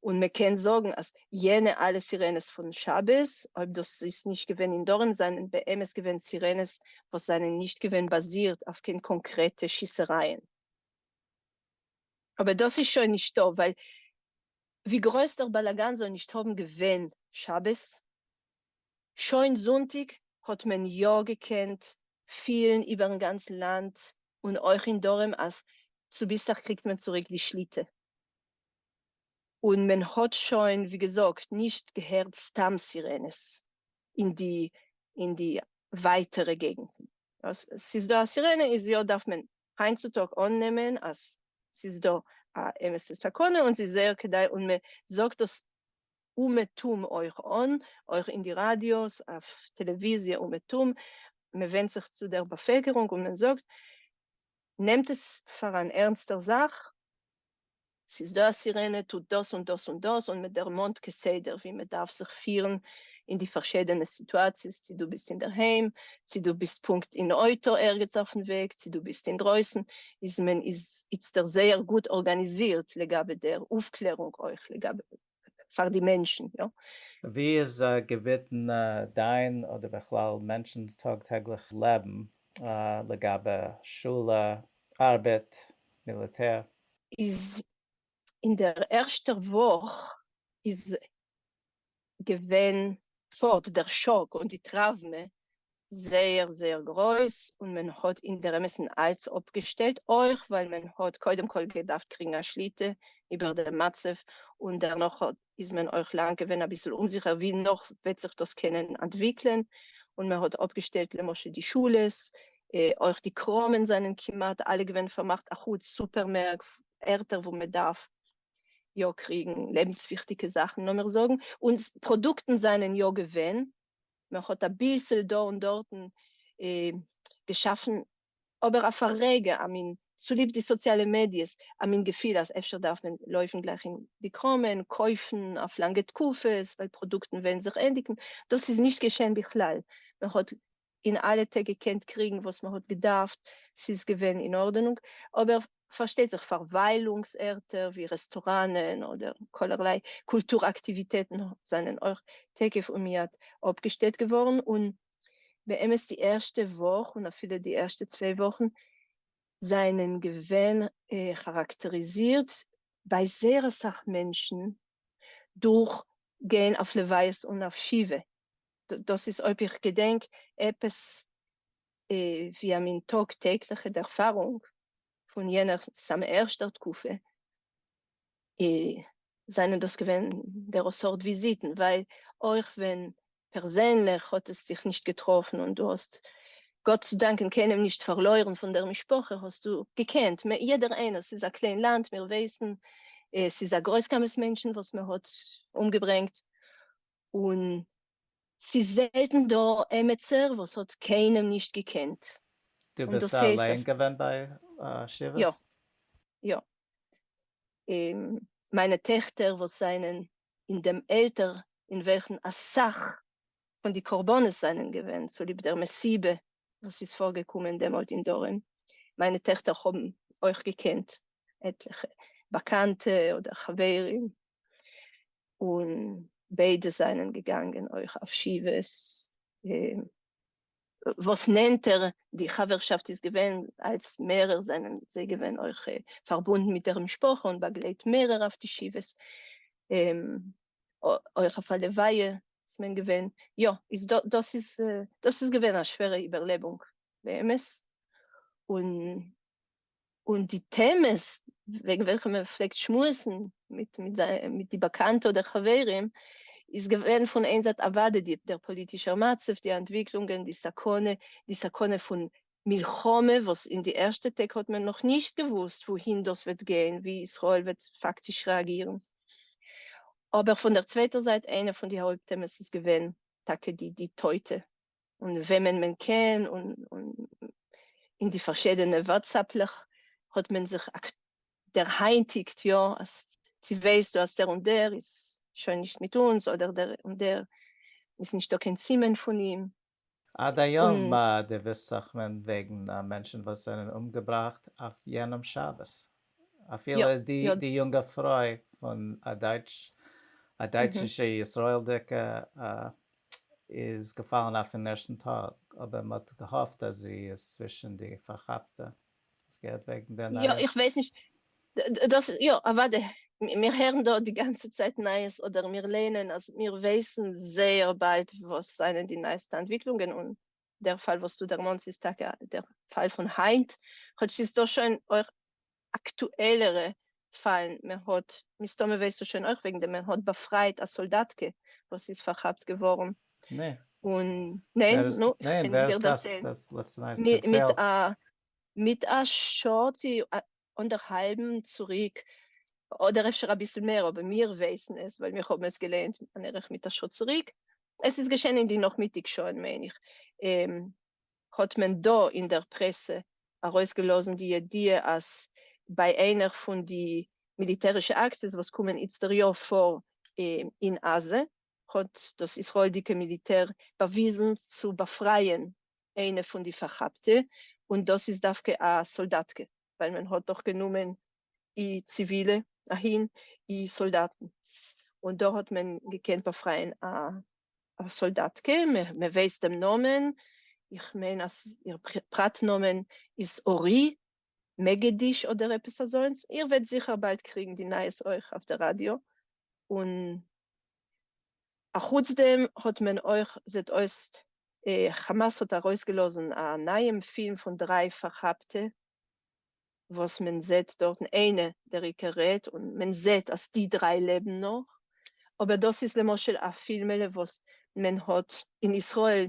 און מען קען זאגן אז יענע אלע סירענעס פון שבת, אויב דאס איז נישט געווען אין דרום, זענען באמת געווען סירענעס וואס זענען נישט געווען באזירט אויף קיין קאנקרעטע שיסערייען. אבער דאס איז שוין נישטא, ווייל ווי גרויס דער באלאגאן זאל נישט האבן געווען שבת, שוין זונטאג האט מען יא געקענט פילן איבערן גאנצן לאנד און אויך אין דרום אז צוביסלעך קריגט מען צוריק די שליטה. און מען האט שוין ווי געזאגט נישט געהערט סתם סירענעס אין די אין די ווייטערע געגנטן. אז ס'איז דא א סירענע איז יא דארף מען היינט צו טאג אננעמען אז ס'איז דא א אמת'ע סכנה און ס'איז זייער כדאי און מען זאגט דאס אומעטום אויך אן, אויך אין די ראדיאס, אויף טעלעוויזיע אומעטום, מען ווענדט זיך צו דער באפעלקערונג און מען זאגט נעמט עס פאר אן ערנסטער זאך, ס'איז דא א סירענע, טוט דאס און דאס און דאס, און מען דערמאנט כסדר ווי מען דארף זיך פירן אין די פארשידענע סיטואציעס, צי דו ביסט אינדערהיים, צי דו ביסט פונקט אין אויטא ערגעץ אויפן וועג, צי דו ביסט אינדרויסן, איז מען איז איצטער זייער גוט ארגאניזירט לגבי דער אויפקלערונג אויך לגבי פאר די מענטשן, יא. ווי איז געביטן דיין אדער בכלל מענטשנ'ס טאג טעגליך לעבן לגבי שולע, ארבעט, מיליטער? איז אין דער ערשטער וואך איז געווען פארט דער שאק און די טראוומע. זייער זייער גרויס און מען האט אין דער אמת'ן אלץ אפגעשטעלט, אויך ווייל מען האט קודם כל געדארפט קריגן א שליטה איבער דעם מצב, און דערנאך איז מען אויך לאנג געווען אביסל אומזיכער ווי נאך וועט זיך דאס קענען אנטוויקלען, און מען האט אפגעשטעלט למשל די שולעס, אויך די קראמען זענען כמעט אלע געווען פארמאכט אחוץ סופערמערק, ערטער וואו מען דארף יא קריגן לעבנסוויכטיגע זאכן לאמיר זאגן, און פראדוקטן זענען יא געווען, מען האט אביסל דא און דארטן געשאפן, אבער אויף א רגע, א מין, צוליב די סאציאלע מעדיעס, א מין געפיל אז אפשר דארף מען לויפן גלייך אין די קראמען, קויפן אויף לאנגע תקופות, ווייל פראדוקטן וועלן זיך ענדיגן, דאס איז נישט געשען בכלל, מען האט אין אלע טעג געקענט קריגן וואס מען האט געדארפט, ס'איז געווען אין ארדענונג, אבער פארשטייט זיך פארוויילונגס ערטער ווי רעסטוראנען אדער כלערליי קולטור אקטיוויטעטן זענען אויך תיכף ומיד אפגעשטעלט געווארן, און באמת די ערשטע וואך און אפילו די ערשטע צוויי וואכן זענען געווען כאראקטעריזירט ביי זייער אסאך מענטשן דורך גיין אויף לוויות און אויף שבעה, דאס איז אויב איך געדענק עפעס ווי א מין טאג טעגליכע ערפארונג פון יענער סאמע ערשטער תקופה, זענען דאס געווען דער סארט וויזיטן, ווייל אויך ווען פערזענליך האט עס זיך נישט געטראפן און דו האסט גאט צו דאנקען קיינעם נישט פארלוירן פון דער משפחה, האסטו געקענט, יעדער איינער, ס'איז א קליין לאנד, מיר ווייסן, ס'איז א גרויס כמות מענטשן וואס מען האט אומגעברענגט, און ס'איז זעלטן דא עמעצער וואס האט קיינעם נישט געקענט. דו ביסט אליין געווען ביי שבעות? יא, יא. מיינע טעכטער וואס זענען אין דעם עלטער אין וועלכן אסאך פון די קרבנות זענען געווען צוליב דער מסיבה וואס איז פארגעקומען דעמאלט אין דרום, מיינע טעכטער האבן אויך געקענט עטליכע באקאנטע אדער חברים, און ביידע זענען געגאנגען אויך אויף שבעות, וואס נענטער די חברשאפט איז געווען אלץ מערער זענען זיי געווען אויך פארבונדן מיט דער משפחה און באגלייט מערער אויף די שבעות, אויך אויף א לוויה איז מען געווען, יא, איז דאס איז דאס איז געווען א שווערע איבערלעבונג באמת, און און די טעמעס וועגן וועלכע מען פלעגט שמועסן מיט מיט די באקאנטע אדער חברים איז געווען פון איין זייט אוודאי די דער פאליטישער מצב, די אנטוויקלונגען, די סכנה, די סכנה פון מלחמה וואס אין די ערשטע טעג האט מען נאך נישט געוואוסט וואוהין דאס וועט גיין, ווי ישראל וועט פאקטיש רעאגירן. אבער פון דער צווייטער זייט איינע פון די הויפט טעמעס איז געווען טאקע די די טויטע און וועמען מען קען, און אין די פארשידענע וואטסעפלעך האט מען זיך דערהיינטיגט, יא, אז צו ווייסטו אז דער און דער איז שוין נישט מיט אונז, אדער דער און דער איז נישטא קיין סימן פון אים. עד היום דערוויסט זיך מען וועגן מענטשן וואס זענען אומגעבראכט אויף יענעם שבת. אפילו די יונגע פרוי פון א דייטש, א דייטשישע ישראל'דיגע איז געפאלן אויפן ערשטן טאג, אבער מען האט געהאפט אז זי איז צווישן די פארכאפטע. האסט געהערט וועגן די יא, איך ווייס נישט, דאס יא, אוודאי, מיר הערן דא די גאנצע צייט נייעס אדער מיר ליינען אז מיר ווייסן זייער באלד וואס זענען די נייעסטע אנטוויקלונגען, און דער פאל וואס דו דערמאנסט איז טאקע דער פאל פון היינט, כאטש ס'איז דא שוין אויך אקטועלערע פאלן, מען האט, מסתמא ווייסטו שוין אויך וועגן דעם, מען האט באפרייט א סאלדאטקע וואס איז פארכאפט געווארן, און ניין, נו, איך קען דיר דערציילן, מיט א מיט א שעה צו אנדערהאלבן צוריק, אדער אפשר אביסל מער, אבער מיר ווייסן עס ווייל מיר האבן עס געלייענט אן ערך מיט א שעה צוריק, עס איז געשען אין די נאכמיטאג שעה'ן מיין איך, האט מען דא אין דער פרעסע ארויסגעלאזן די ידיעה אז ביי איינער פון די מיליטערישע אקציעס וואס קומען איצטער יא פאר אין עזה, האט דאס ישראל'דיגע מיליטער באוויזן צו באפרייען איינע פון די פארכאפטע, און דאס איז דווקא א סאלדאטקע, ווייל מען האט דאך גענומען אי ציווילע אהין אי סאלדאטן, און דא האט מען געקענט באפרייען א סאלדאטקע, מען ווייסט דעם נאמען, איך מיין אז איר פרט נאמען איז אורי מגדיש אדער עפעס אזוינס, איר וועט זיכער באלד קריגן די נייעס אויך אויף די ראדיא, און אחוץ דעם האט מען אויך זעט אויס. כאמאס האט ארויסגעלאזן א נייעם פילם פון דריי פארכאפטע וואס מען זעט דארטן איינע דער עיקר רעדט און מען זעט אז די דריי לעבן נאך, אבער דאס איז למשל א פילמעלע וואס מען האט אין ישראל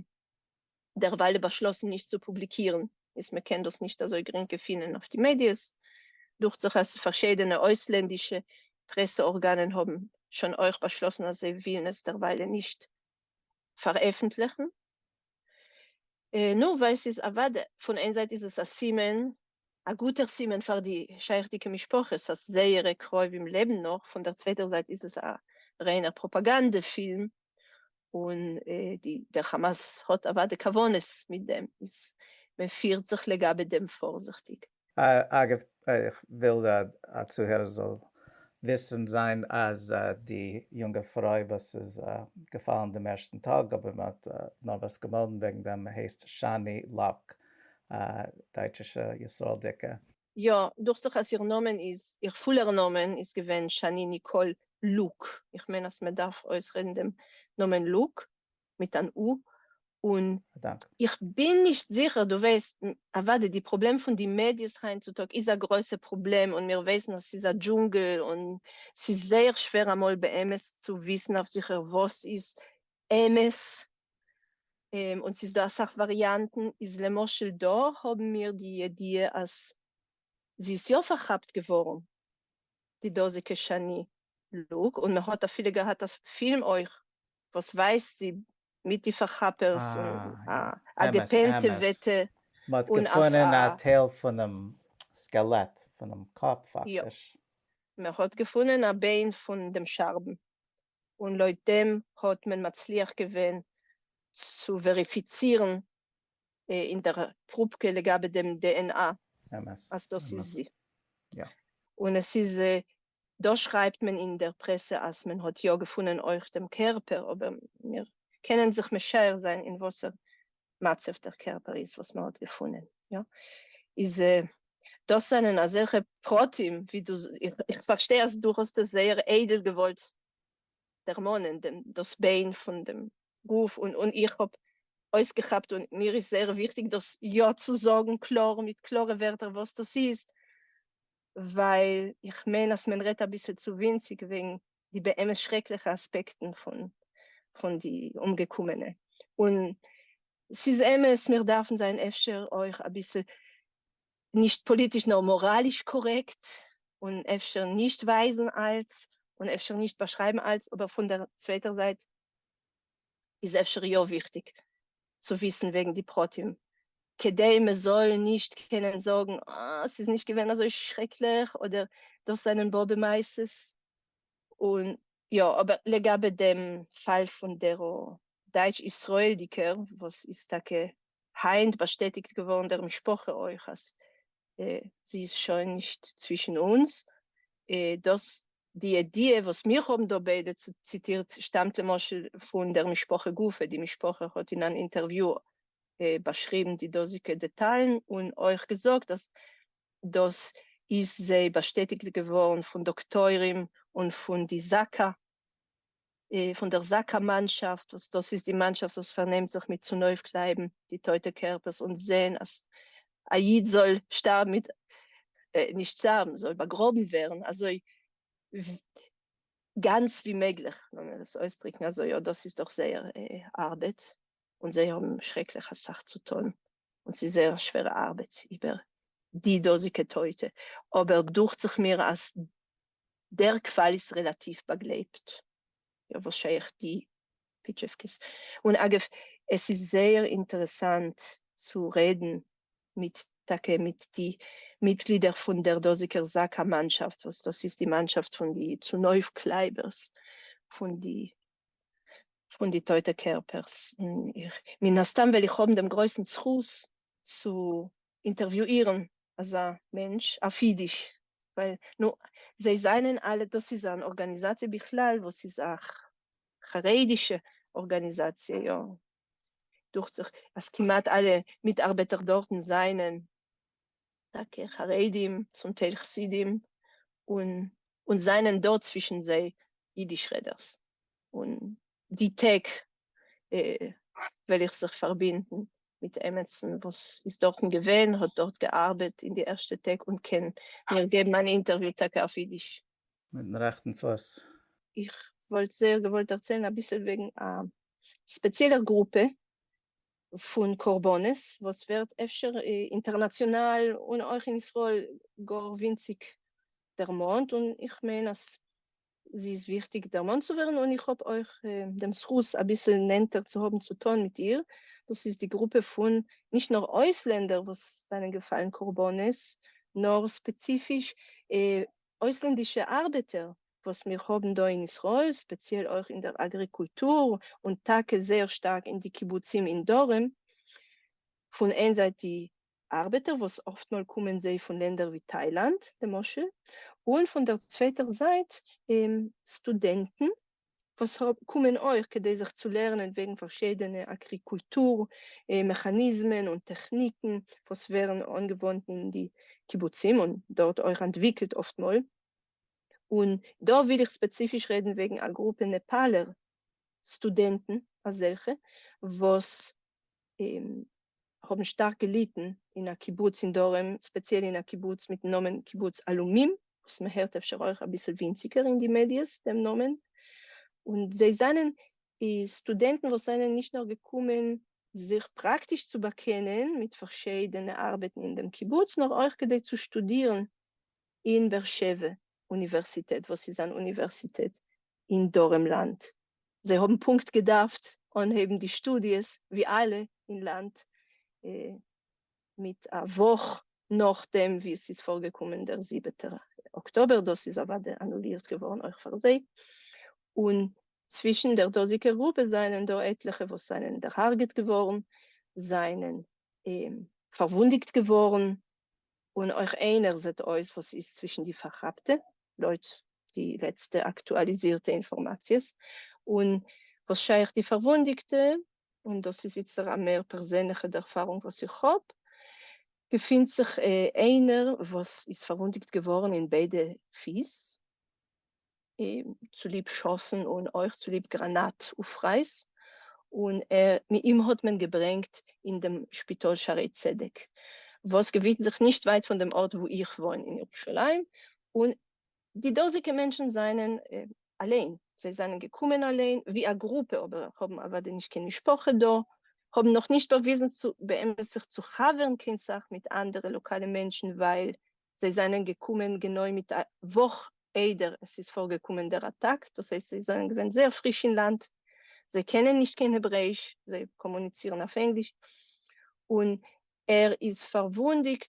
דערוויילע באשלאסן נישט צו פובליקירן, איז מען קען דאס נישט אזוי גרינג געפינען אויף די מעדיעס, דוכט זיך אז פארשידענע אויסלענדישע פרעסע ארגאנען האבן שוין אויך באשלאסן אז זיי ווילן עס דערוויילע נישט פארעפנטליכן. נו, ווייל ס'איז אוודאי, פון איין זייט איז עס א סימן, א גוטער סימן פאר די שייכדיגע משפחות אז זייערע קרובים לעבן נאך, פון דער צווייטער זייט איז עס א ריינער פראפאגאנדע פילם, און די דער חאמאס האט אוודאי כוונות מיט דעם, איז מען פירט זיך לגבי דעם פארזיכטיג. אגב, איך וויל א צוהערער זאל וויסן זיין אז די יונגע פרוי וואס איז געפאלן דעם ערשטן טאג אבער מען האט נארוואס געמאלדן וועגן דעם הייסט שני לאק, א דייטשישע ישראל'דיגע. יא, דוכט זיך אז איר נאמען איז, איר פולער נאמען איז געווען שני ניקאל לוק, איך מיין אז מען דארף אויסרעדן דעם נאמען לוק מיט אן או, און איך בין נישט זיכער, דו ווייסט, אוודאי די פראבלעם פון די מעדיעס היינט צו טאג איז א גרויסע פראבלעם, און מיר ווייסן אז ס'איז א דזשונגל, און ס'איז זייער שווער אמאל באמת צו וויסן אויף זיכער וואס איז אמת, און ס'איז דא אסאך וואריאנטן, איז למשל דא האבן מיר די ידיעה אז זי איז יא פארכאפט געווארן, די דאזיגע שני לוק, און מ'האט אפילו געהאט א פילם אויך וואס ווייזט זי מיט די פארכאפערס און א געפענטעוועטע. מ'האט געפונען א טייל פונעם סקעלעט, פונעם קאפ פאקטיש. יא, מ'האט געפונען א ביין פון דעם שארבן, און לויט דעם האט מען מצליח געווען צו וועריפיצירן אין דער פרובקע לגבי דעם DNA אז דאס איז זי. און עס איז, דא שרייבט מען אין דער פרעסע אז מען האט יא געפונען אויך דעם קערפער, אבער מיר קענען זיך משער זיין אין וואסער מצב דער קערפער איז וואס מען האט געפונען. יא, איז דאס זענען אזעלכע פרטים ווי דו, איך פארשטיי אז דו האסט עס זייער איידל געוואלט דערמאנען, דעם דאס ביין פון דעם גוף, און און איך האב אויסגעכאפט און מיר איז זייער וויכטיג דאס יא צו זאגן קלאר מיט קלארע ווערטער וואס דאס איז, ווייל איך מיין אז מען רעדט אביסל צו ווינציג וועגן די באמת שרעקליכע אספעקטן פון פון די אומגעקומענע, און ס'איז אמת מיר דארפן זיין אפשר אויך אביסל נישט פאליטיש נאר מאראליש קארעקט, און אפשר נישט ווייזן אלץ, און אפשר נישט באשרייבן אלץ, אבער פון דער צווייטער זייט איז אפשר יא וויכטיג צו וויסן וועגן די פרטים, כדי מען זאל נישט קענען זאגן אה, ס'איז נישט געווען אזוי שרעקליך, אדער דאס זענען באבע מעשות. און יא, אבער לגבי דעם פאל פון דער דייטש-ישראל'דיגער, וואס איז טאקע היינט באשטעטיגט געווארן דער משפחה אויך אז זי איז שוין נישט צווישן אונז, דאס די ידיעה וואס מיר האבן דא ביידע ציטירט שטאמט למשל פון דער משפחה גופא, די משפחה האט אין אן אינטערוויו באשריבן די דאזיגע דעטאלן און אויך געזאגט אז דאס איז זיי באשטעטיגט געווארן פון דאקטוירים און פון די זקא פון דער זקא מאנשאפט, וואס דאס איז די מאנשאפט וואס פארנעמט זיך מיט צונויפקלייבן די טויטע קערפערס און זען אז א איד זאל שטארבן מיט, נישט שטארבן, זאל באגראבן ווערן אזוי גאנץ ווי מעגליך, לאמיר עס אויסדריקן אזוי, אט דאס איז דאך זייער ארבעט, און זיי האבן שרעקליך אסאך צו טון, און ס'איז זייער א שווערע ארבעט איבער די דאזיגע טויטע, אבער דוכט זיך מיר אז דער קוואל איז רעלאטיוו באגלייבט, יא וואס שייך די פיטשעווקעס. און אגב, עס איז זייער אינטערעסאנט צו רעדן מיט טאקע מיט די מיטגלידער פון דער דאזיגער זקא מאנשאפט, וואס דאס איז די מאנשאפט פון די צונויפקלייבערס פון די פון די טויטע קערפערס, און איך מן הסתם וועל איך האבן דעם גרויסן זכות צו אינטערוויואירן אזא מענטש אויף אידיש, ווייל נו, זיי זענען אלע, דאס איז אן ארגאניזאציע בכלל וואס איז א חרדישע ארגאניזאציע, יא, דוכט זיך אז כמעט אלע מיטארבעטער דארטן זענען טאקע חרדים, צום טייל חסידים, און און זענען דא צווישן זיי אידיש רעדערס, און די טעג. וועל איך זיך פֿאַרבינדן מיט עמעצן, וואָס איז דאָרטן געווען, האָט דאָרט געאַרבעט אין די ערשטע טעג און קען מיר געבן אַן אינטערוויו טאַקע אויף ייִדיש. מיטן רעכטן פֿוס. איך וואָלט זייער געוואָלט דערציילן אַ ביסל וועגן אַ ספּעציעלער גרופּע פֿון קרבנות, וואָס ווערט אפֿשר אינטערנאַציאָנאַל און אויך אין ישׂראל גאָר ווינציק דערמאָנט, און איך מיין, אַז זי איז וויכטיק דערמאָנט צו ווערן, און איך האָב אויך דעם זכות אַ ביסל נענטער צו האָבן צו טאָן מיט איר. דאָס איז די גרופּע פֿון נישט נאָר אויסלענדער, וואָס זײַנען געפֿאַלן קרבנות, נאָר ספּעציפֿיש אויסלענדישע אַרבעטער, וואָס מיר האָבן דאָ אין ישׂראל, ספּעציעל אויך אין דער אַגריקולטור און טאַקע זייער שטאַרק אין די קיבוצים אין דרום. פֿון איין זײַט די ארבעטער וואס אפטמאל קומען זיי פון לענדער ווי טיילאנד למשל, און פון דער צווייטער זייט סטודענטן וואס קומען אויך כדי זיך צו לערנען וועגן פארשידענע אגריקולטור מעכאניזמען און טעכניקן וואס ווערן אנגעוואנדן אין די קיבוצים און דארט אויך אנטוויקלט אפטמאל. און דא וויל איך ספעציפיש רעדן וועגן א גרופע נעפאלער סטודענטן אזעלכע וואס האבן שטארק געליטן אין א קיבוץ אין דרום, ספעציעל אין א קיבוץ מיטן נאמען קיבוץ עלומים, וואס מען הערט אפשר אויך אביסל ווינציגער אין די מעדיעס דעם נאמען, און זיי זענען סטודענטן וואס זענען נישט נאר געקומען זיך פראקטיש צו באקענען מיט פארשידענע ארבעטן אין דעם קיבוץ, נאר אויך כדי צו שטודירן אין באר שבע אוניווערסיטעט, וואס איז אן אוניווערסיטעט אין דרום לאנד. זיי האבן פונקט געדארפט אנהייבן די שטודיעס ווי אלע אין לאנד מיט א וואך נאכדעם ווי עס איז פארגעקומען דער זיבעטער אקטאבער, דאס איז אוודאי אנולירט געווארן אויך פאר זיי, און צווישן דער דאזיגער גרופע זענען דא עטליכע וואס זענען דערהרגעט געווארן, זענען פארוואונדיגט געווארן, און אויך איינער זעט אויס וואס איז צווישן די פארכאפטע, לויט די לעצטע אקטואליזירטע אינפארמאציעס, און וואס שייך די פארוואונדיגטע, און דאס איז איצטער א מער פערזענליכע ערפארונג וואס איך האב, געפינט זיך איינער וואס איז פארוואונדיגט געווארן אין ביידע פיס, צוליב שאסן און אויך צוליב גראנאט אויפרייס, און ער, אים האט מען געברענגט אין דעם שפיטאל שערי צדק, וואס געפינט זיך נישט ווייט פון דעם ארט וואו איך וואוין אין ירושלים, און די דאזיגע מענטשן זענען אליין, זיי זענען געקומען אליין, ווי א גרופע, אבער האבן אוודאי נישט קיין משפחה דא, האבן נאך נישט באוויזן צו באמת זיך צו חבר'ן קיין סאך מיט אנדערע לאקאלע מענטשן, ווייל זיי זענען געקומען גענוי מיט א וואך איידער עס איז פארגעקומען דער אטאק, דאס הייסט זיי זענען געווען זייער פריש אין לאנד, זיי קענען נישט קיין העברעאיש, זיי קאמוניצירן אויף ענגליש, און ער איז פארוואונדיגט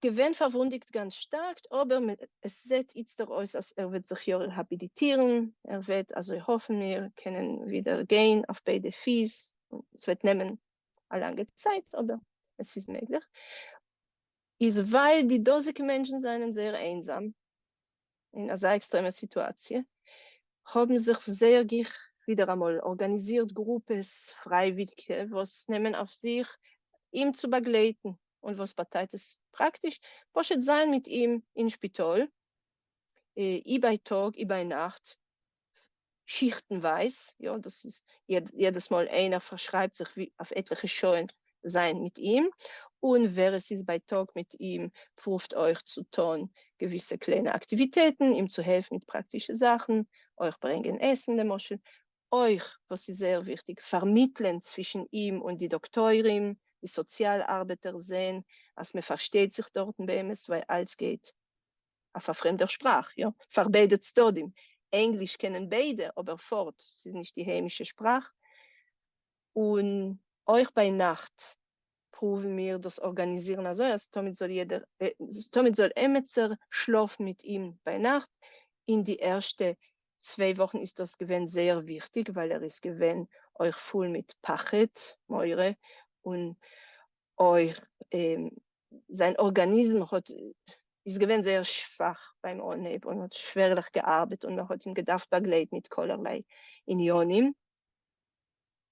געווען פארוואונדיגט גאנץ שטארק, אבער עס זעט איצטער אויס אז ער וועט זיך יא רעהאביליטירן, ער וועט, אזוי האפן מיר, קענען ווידער גיין אויף ביידע פיס, עס וועט נעמען א לאנגע צייט אבער עס איז מעגליך. איז ווייל די דאזיגע מענטשן זענען זייער איינזאם אין אזא עקסטרעמע סיטואציע, האבן זיך זייער גיך ווידעראמאל ארגאניזירט גרופעס פרייוויליגע וואס נעמען אויף זיך אים צו באגלייטן, און וואס באטייט עס פראקטיש? פשוט זיין מיט אים אין שפיטאל, אי בייטאג אי ביינאכט, שיכטנווייז, יא דאס איז יעדעס מאל איינער פארשרייבט זיך ווי אויף עטליכע שעה'ן זיין מיט אים, און ווער עס איז בייטאג מיט אים פרואווט אויך צו טון געוויסע קליינע אקטיוויטעטן אים צו העלפן מיט פראקטישע זאכן, אויך ברענגען עסן למשל, אויך וואס איז זייער וויכטיג פארמיטלען צווישן אים און די דאקטוירים, די סאציאל ארבעטער זעהן אז מען פארשטייט זיך דארטן באמת ווייל אלץ גייט אויף א פרעמדער שפראך, יא, פאר ביידע צדדים, ענגליש קענען ביידע, אבער פארט, ס'איז נישט די היימישע שפראך, און אויך ביינאכט פרואוון מיר דאס ארגאניזירן אזוי אז תמיד זאל יעדער, תמיד זאל עמעצער שלאפן מיט אים ביינאכט, אין די ערשטע צוויי וואכן איז דאס געווען זייער וויכטיג ווייל ער איז געווען אויך פול מיט פחד, מורא, און אויך זיין ארגאניזם האט איז געווען זייער שוואך ביים אנהייב און האט שווערליך געארבעט און מען האט אים געדארפט באגלייטן מיט כלערליי עניינים,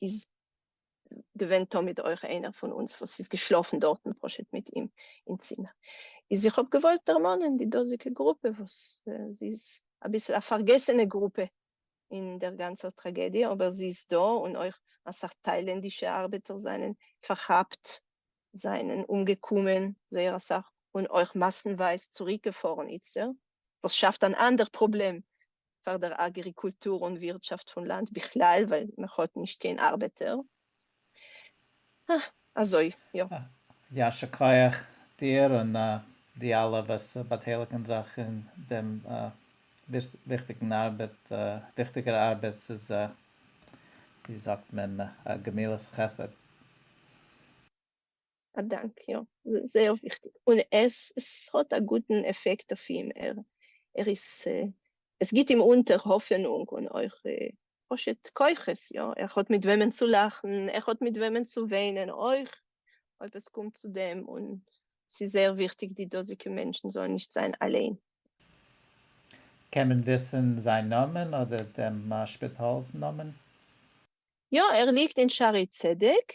איז געווען תמיד אויך איינער פון אונז וואס איז געשלאפן דארטן פשוט מיט אים אין צימער. איז איך האב געוואלט דערמאנען די דאזיגע גרופע וואס זי איז אביסל א פארגעסענע גרופע. אין דער גאנצער טראגעדיע, אבער זי איז דא, און אויך אסאך טיילענדישע ארבעטער זענען פארכאפט, זענען אומגעקומען זייער אסאך, און אויך מאסנווייז צוריקגעפארן איצטער, וואס שאפט אן אנדער פראבלעם פאר דער אגריקולטור און ווירטשאפט פון לאנד בכלל, ווייל מען האט נישט קיין ארבעטער. אזוי, יא. יישר כח דיר און די אלע וואס באטייליגן זיך אין דעם וויכטיגן ארבעט, וויכטיגער ארבעט, ס'איז ווי זאגט מען, א גמילת חסד. א דאנק, יא, זייער וויכטיג, און עס עס האט א גוטן עפעקט אויף אים, ער ער איז, עס גיט אים אונטער האפענונג און אויך פשוט כוחות, יא, ער האט מיט וועמען צו לאכן, ער האט מיט וועמען צו וויינען אויך, אויב עס קומט צו דעם, און ס'איז זייער וויכטיג די דאזיגע מענטשן זאלן נישט זיין אליין. קען מען וויסן זיין נאמען אדער דעם שפיטאל'ס נאמען? יא, ער ליגט אין שערי צדק,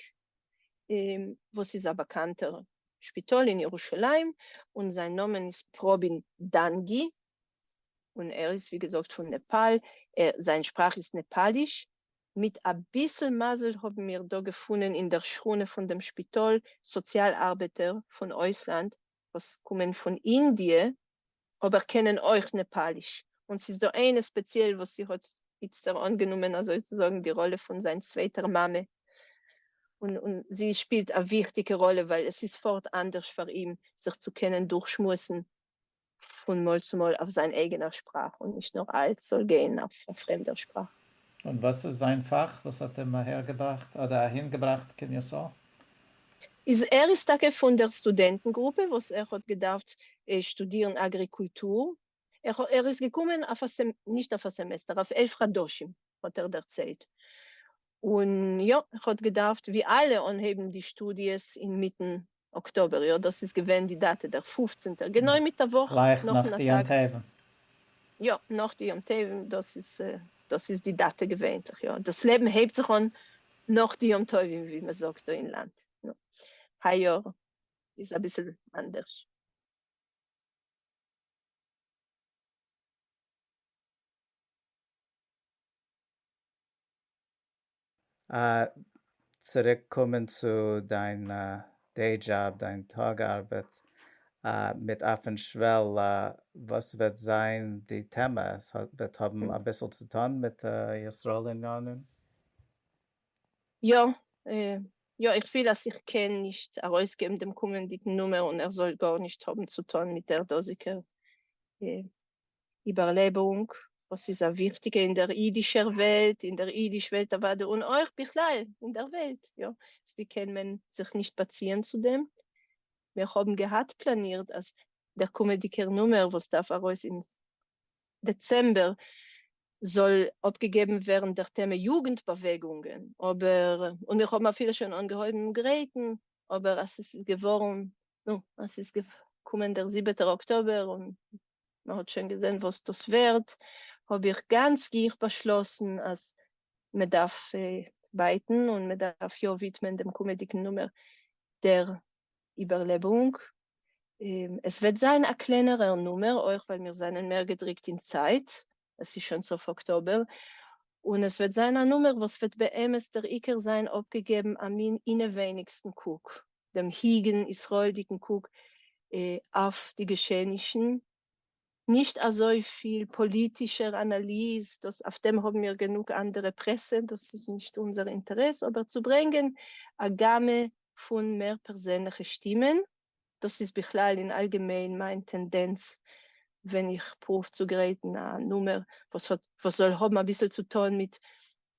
וואס איז א באקאנטער שפיטאל אין ירושלים, און זיין נאמען איז פראבין דאנגי, און ער איז ווי געזאגט פון נעפאל, זיין שפראך איז נעפאליש, מיט אביסל מזל האבן מיר דא געפונען אין דער שכונה פון דעם שפיטאל סאציאל ארבעטער פון אויסלאנד וואס קומען פון אינדיע אבער קענען אויך נעפאליש, און ס'איז דא איינע ספעציעל וואס זי האט איצטער אנגענומען אזוי צו זאגן די ראלע פון זיין צווייטער מאמע, און און זי שפילט א וויכטיגע ראלע ווייל עס איז פארט אנדערש פאר אים זיך צו קענען דורכשמועסן פון מאל צו מאל אויף זיין אייגענער שפראך און נישט נאר אלץ זאל גיין אויף א פרעמדער שפראך. און וואס איז זיין פאך וואס האט אים אהער געבראכט אדער אהין געבראכט קיין ישראל? איז ער איז טאקע פון דער סטודענטן גרופע וואס ער האט געדארפט שטודירן אגריקולטור, ער ער איז געקומען אויף א נישט אויף א סעמעסטער אויף 11 חדשים האט ער דערציילט, און יא ער האט געדארפט ווי אלע אנהייבן די שטודיעס אינמיטן אקטאבער, יא דאס איז געווען די דאטע דער פופצנטער, גענוי מיט א וואך גלייך נאך די יום טובים. יא נאך די יום טובים, דאס איז דאס איז די דאטע געווענליך, יא דאס לעבן הייבט זיך אן נאך די יום טובים ווי מען זאגט דא אין לאנד, נו היי יאר איז אביסל אנדערש. צוריק קומען צו דיין day job, דיין טאג ארבעט, מיט אויפן שוועל, וואס וועט זיין די טעמע? עס וועט האבן אביסל צו טון מיט ישראל עניינים? יא, יא, איך פיל אז איך קען נישט ארויסגעבן דעם קומענדיגן נומער און ער זאל גארנישט האבן צו טון מיט דער דאזיגער איבערלעבונג, וואס איז א וויכטיגע אין דער אידישער וועלט, אין דער אידיש וועלט אוודאי און אויך בכלל אין דער וועלט, יא, ווי קען מען זיך נישט באציען צו דעם? מיר האבן געהאט פלאנירט אז דער קומעדיגער נומער וואס דארף ארויס אין דעצעמבער זאל אפגעגעבן ווערן דער טעמע יוגנט באוועגונגען, אבער, און מיר האבן אפילו שוין אנגעהויבן גרייטן, אבער אז עס איז געווארן, נו, אז עס איז געקומען דער זיבעטער אקטאבער און מען האט שוין געזען וואס דאס ווערט, האב איך גאנץ גיך באשלאסן אז מען דארף בייטן און מען דארף יא ווידמען דעם קומעדיגן נומער דער איבערלעבונג. עס וועט זיין א קלענערער נומער, אויך ווייל מיר זענען מער געדריקט אין צייט, עס איז שוין סוף אקטאבער, און עס וועט זיין א נומער וואס וועט באמת דער עיקר זיין אפגעגעבן א מין אינעווייניגסטן קוק, דעם היגן ישראל'דיגן קוק אויף די געשעענישן, נישט אזוי פיל פאליטישער אנאליז, דאס אויף דעם האבן מיר גענוג אנדערע פרעסע, דאס איז נישט אונזער אינטערעס, אבער צו ברענגען א גאמע פון מער פערזענליכע שטימען, דאס איז בכלל אין אלגעמיין מיין טענדענץ ווען איך פרואוו צו גרייטן א נומער וואס האט וואס זאל האבן אביסל צו טון מיט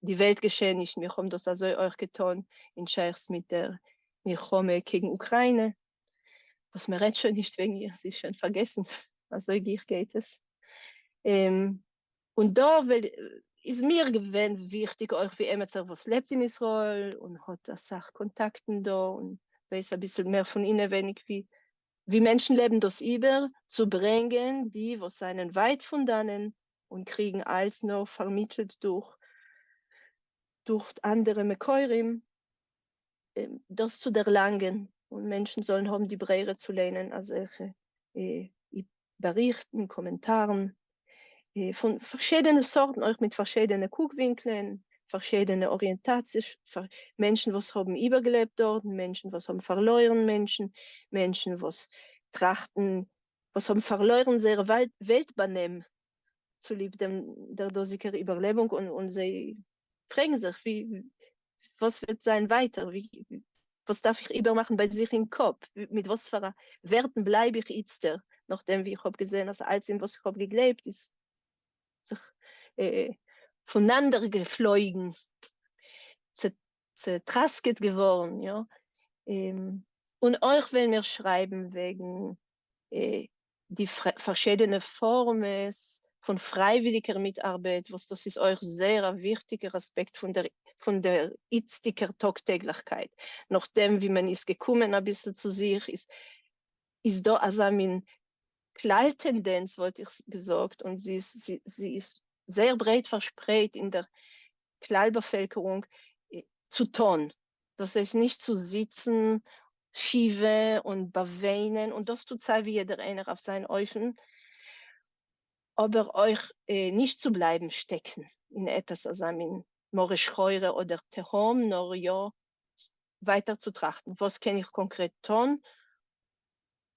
די וועלט געשעענישן, מיר האבן דאס אזוי אויך געטון אין שייכות מיט דער מלחמה קעגן אוקריינע, וואס מען רעדט שוין נישט וועגן איר, זי איז שוין פארגעסן, אזוי גיך גייט עס. און דא איז מיר געווען וויכטיג אויך ווי עמעצער וואס לעבט אין ישראל און האט אסאך קאנטאקטן דא און ווייס אביסל מער פון אינעווייניג ווי ווי מענטשן לעבן דאס איבער, צו ברענגען די וואס זענען ווייט פון דאנען און קריגן אלץ נאר פארמיטלט דורך דורך אנדערע מקורים, דאס צו דערלאנגען און מענטשן זאלן האבן די ברירה צו ליינען אזעלכע באריכטן, קאמענטארן. פון פארשידענע סארטן, אויך מיט פארשידענע קוק-ווינקלען, פארשידענע אריענטאציעס, מענטשן וואס האבן איבערגעלעבט דארטן, מענטשן וואס האבן פארלוירן מענטשן, מענטשן וואס טראכטן, וואס האבן פארלוירן זייער וועלט-באנעם צוליב דעם דער דאזיגער איבערלעבונג, און זיי פרעגן זיך ווי וואס וועט זיין ווייטער, ווי וואס דארף איך איבערמאכן ביי זיך אין קאפ, מיט וואס פאר א ווערטן בלייב איך איצטער, נאכדעם ווי איך האב געזען אז אלץ אין וואס איך האב געגלייבט איז זיך פונאנדערגעפלויגן, צעטראסקעט געווארן, יא. און אויך וועלן מיר שרייבן וועגן די פארשידענע פארמעס פון פרייוויליגער מיטארבעט, וואס דאס איז אויך זייער א וויכטיגער אספעקט פון דער פון דער איצטיגער טאג-טעגליכקייט. נאכדעם ווי מען איז געקומען אביסל צו זיך, איז איז דא אזא מין כלל-טענדענץ, וואלט איך געזאגט, און זי איז זי איז זייער ברייט פארשפרייט אין דער כלל באפעלקערונג, צו טון. דאס הייסט נישט צו זיצן שבעה און באוויינען, און דאס טוט סיי ווי יעדער איינער אויף זיין אופן, אבער אויך נישט צו בלייבן שטעקן אין עפעס אזא מין מרה שחורה אדער תהום, נאר יא ווייטער צו טראכטן וואס קען איך קאנקרעט טון,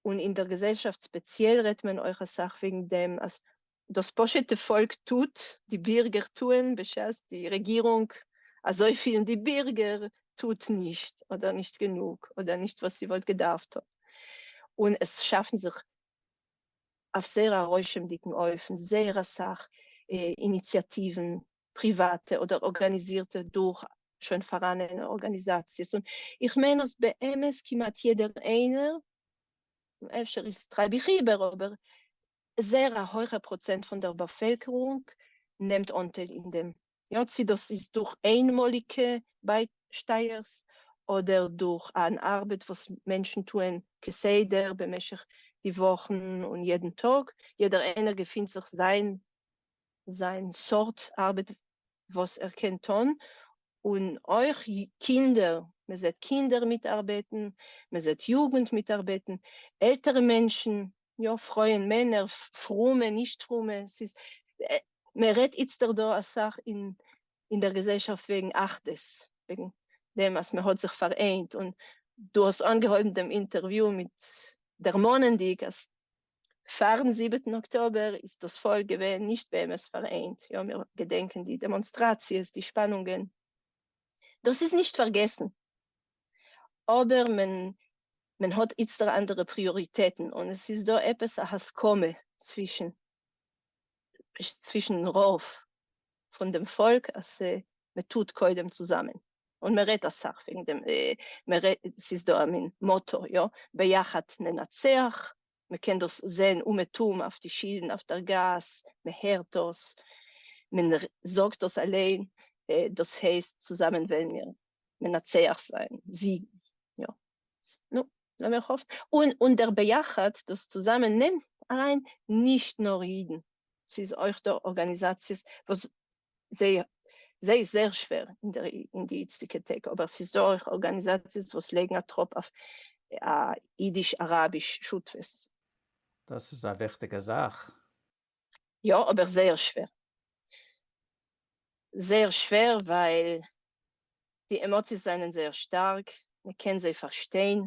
און אין דער געזעלשאפט ספעציעל רעדט מען אויך אסאך וועגן דעם אז דאס פשוט'ע פאלק טוט, די בירגער טוען, בשעת די רעגירונג, אזוי פילן די בירגער, טוט נישט, אדער נישט גענוג, אדער נישט וואס זי וואלט געדארפט טון. און עס שאפן זיך אויף זייער א רושם'דיגן אופן זייער אסאך איניציאטיוון, פריוואטע אדער ארגאניזירטע דורך שוין פאראנענע ארגאניזאציעס, און איך מיין אז באמת כמעט יעדער איינער, אפשר איז טרייב איך איבער, אבער זייער א הויכער פראצענט פון דער באפעלקערונג נעמט אנטייל אין דעם, יא, צי דאס איז דורך איינמאליגע ביישטייערס אדער דורך אן ארבעט וואס מענטשן טוען כסדר במשך די וואכן און יעדן טאג, יעדער איינער געפינט זיך זיין זיין סארט ארבעט וואס ער קען טון, און אויך קינדער, מען זעט קינדער מיטארבעטן, מען זעט יוגנט מיטארבעטן, עלטערע מענטשן, יא, פרויען, מענער, פרומע, נישט פרומע, ס'איז, מען רעדט איצטער דא אסאך אין אין דער געזעלשאפט וועגן אחדות, וועגן דעם אז מען האט זיך פאראיינט, און דו האסט אנגעהויבן דעם אינטערוויו מיט דערמאנענדיג אז פארן זיבעטן אקטאבער איז דאס פאלק געווען נישט באמת פאראיינט, יא מיר געדענקען די דעמאנסטראציעס, די שפאנונגען, דאס איז נישט פארגעסן, אבער מען מען האט איצטער אנדערע פריאריטעטן און עס איז דא עפעס א הסכמה צווישן צווישן רוב פון דעם פאלק אז מען טוט קודם צוזאמען, און מען רעדט אסאך וועגן דעם, מען רעדט, ס'איז דא א מין מאטא, יא, ביחד ננצח, מען קען דאס זען אומעטום אויף די שילדן אויף דער גאס, מען הערט דאס, מען זאגט דאס אליין, דאס הייסט צוזאמען וועלן מיר מנצח זיין, זיגן, יא, נו, לאמיר האפן, און און דער ביחד, דאס צוזאמען נעמט אריין נישט נאר אידן, ס'איז אויך דא ארגאניזאציעס וואס זיי זיי איז זייער שווער אין דער אין די איצטיגע טעג, אבער ס'איז דא אויך ארגאניזאציעס וואס לייגן א טראפ אויף א אידיש-אראביש שותפות. דאס איז א וויכטיגע זאך. יא, אבער זייער שווער. זייער שווער ווייל די עמאציעס זענען זייער שטארק, מען קען זיי פארשטיין,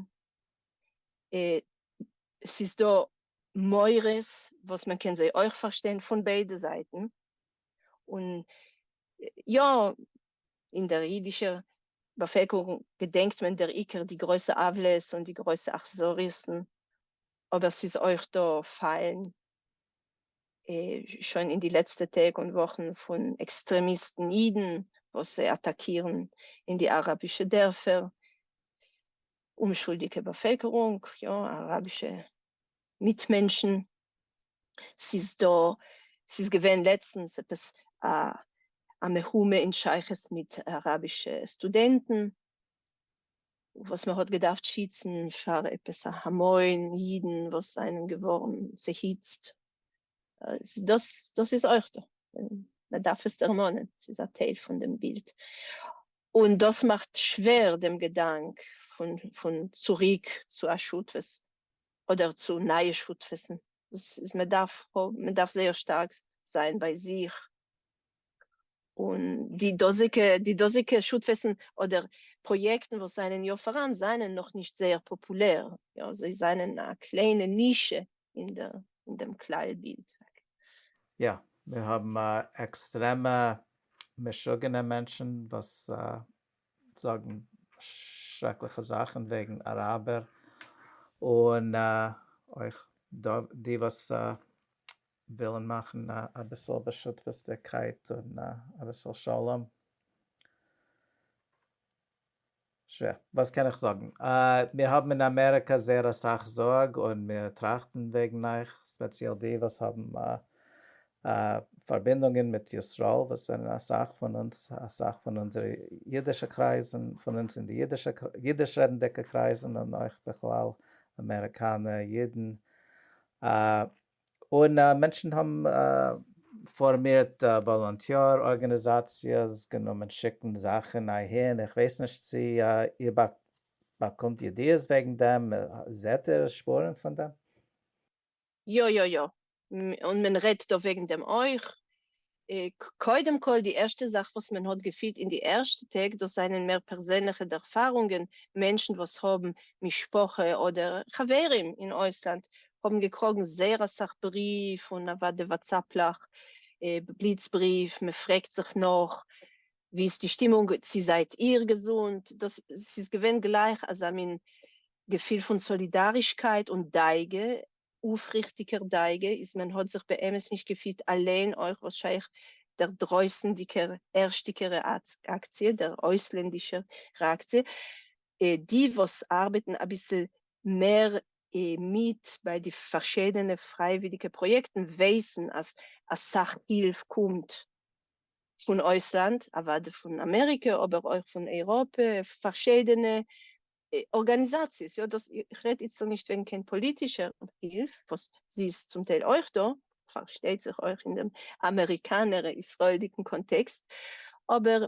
ס'איז דא מורא'ס וואס מען קען זיי אויך פארשטיין פון ביידע זייטן, און יא, אין דער אידישער באפעלקערונג געדענקט מען דער עיקר די גרויסע עוולות און די גרויסע אכזריות'ן, אבער ס'איז אויך דא פאלן שוין אין די לעצטע טעג און וואכן פון עקסטרעמיסטן אידן וואס זיי אטאקירן אין די אראבישע דערפער אומשולדיגע באפעלקערונג, יא, אראבישע מיטמענטשן. ס'איז דא, ס'איז געווען לעצטנס עפעס א א מהומה אין שייכות מיט אראבישע סטודענטן, וואס מען האט געדארפט שיצן פאר עפעס א המון אידן וואס זענען געווארן צעהיצט. דאס דאס איז אויך דא, מען דארף עס דערמאנען, ס'איז א טייל פון דעם בילד. און דאס מאכט שווער דעם געדאנק פון פון צוריק צו א שותפות אדער צו נייע שותפות'ן. דאס איז מען דארף מען דארף זייער שטארק זיין ביי זיך. און די דאזיגע די דאזיגע שותפות'ן אדער פראיעקטן וואס זענען יא פאראן זענען נאך נישט זייער פאפולער, יא, זיי זענען א קליינע נישע אין דער אין דעם כלל בילד. יא, מיר האבן עקסטרעמע משוגענע מענטשן וואס זאגן שרעקליכע זאכן וועגן אראבער, און אויך די וואס ווילן מאכן אביסל בשותפות'דיגקייט און אביסל שלום. שווער. וואס קען איך זאגן? מיר האבן אין אמעריקא זייער אסאך זארג און מיר טראכטן וועגן אייך, ספעציעל די וואס האבן פארבינדונגען מיט ישראל, וואס זענען אסאך פון אונז, אסאך פון אונזערע אידישע קרייזן, פון אונז אין די אידישע, אידיש רעדנדיגע קרייזן און אויך בכלל אמעריקאנע אידן. און מענטשן האבן פארמירט וואלונטיאר ארגאניזאציעס, גענומען שיקן זאכן אהין, איך ווייס נישט צו איר באקומט ידיעות וועגן דעם, זעט איר שפורן פון דעם? יא יא יא, און מען רעדט דא וועגן דעם אויך. קודם כל די ערשטע זאך וואס מען האט געפילט אין די ערשטע טעג, דאס זענען מער פערזענליכע ערפארונגען, מענטשן וואס האבן משפחה אדער חברים אין אויסלאנד האבן געקראגן זייער אסאך בריוו און אוודאי וואטסעפלעך, בליץ בריוו, מען פרעגט זיך נאך ווי איז די שטימונג, צי זייט איר געזונט, דאס ס'איז געווען גלייך אזא מין געפיל פון סאלידארישקייט און דאגה, אויפריכטיגער דאגה, איז מען האט זיך באמת נישט געפילט אליין אויך וואס שייך דער דרויסנדיגער ערשטיגער רעאקציע, דער אויסלענדישער רעאקציע, די וואס ארבעטן אביסל מער מיט ביי די פארשידענע פרייוויליגע פראיעקטן ווייסן אז אסאך הילף קומט פון אויסלאנד, אוודאי פון אמעריקע אבער אויך פון אייראפע, פארשידענע ארגאניזאציעס, יא דאס איך רעד איצטער נישט וועגן קיין פאליטישער הילף וואס זי איז צום טייל אויך דא, פארשטייט זיך אויך אין דעם אמעריקאנער ישראל'דיגן קאנטעקסט, אבער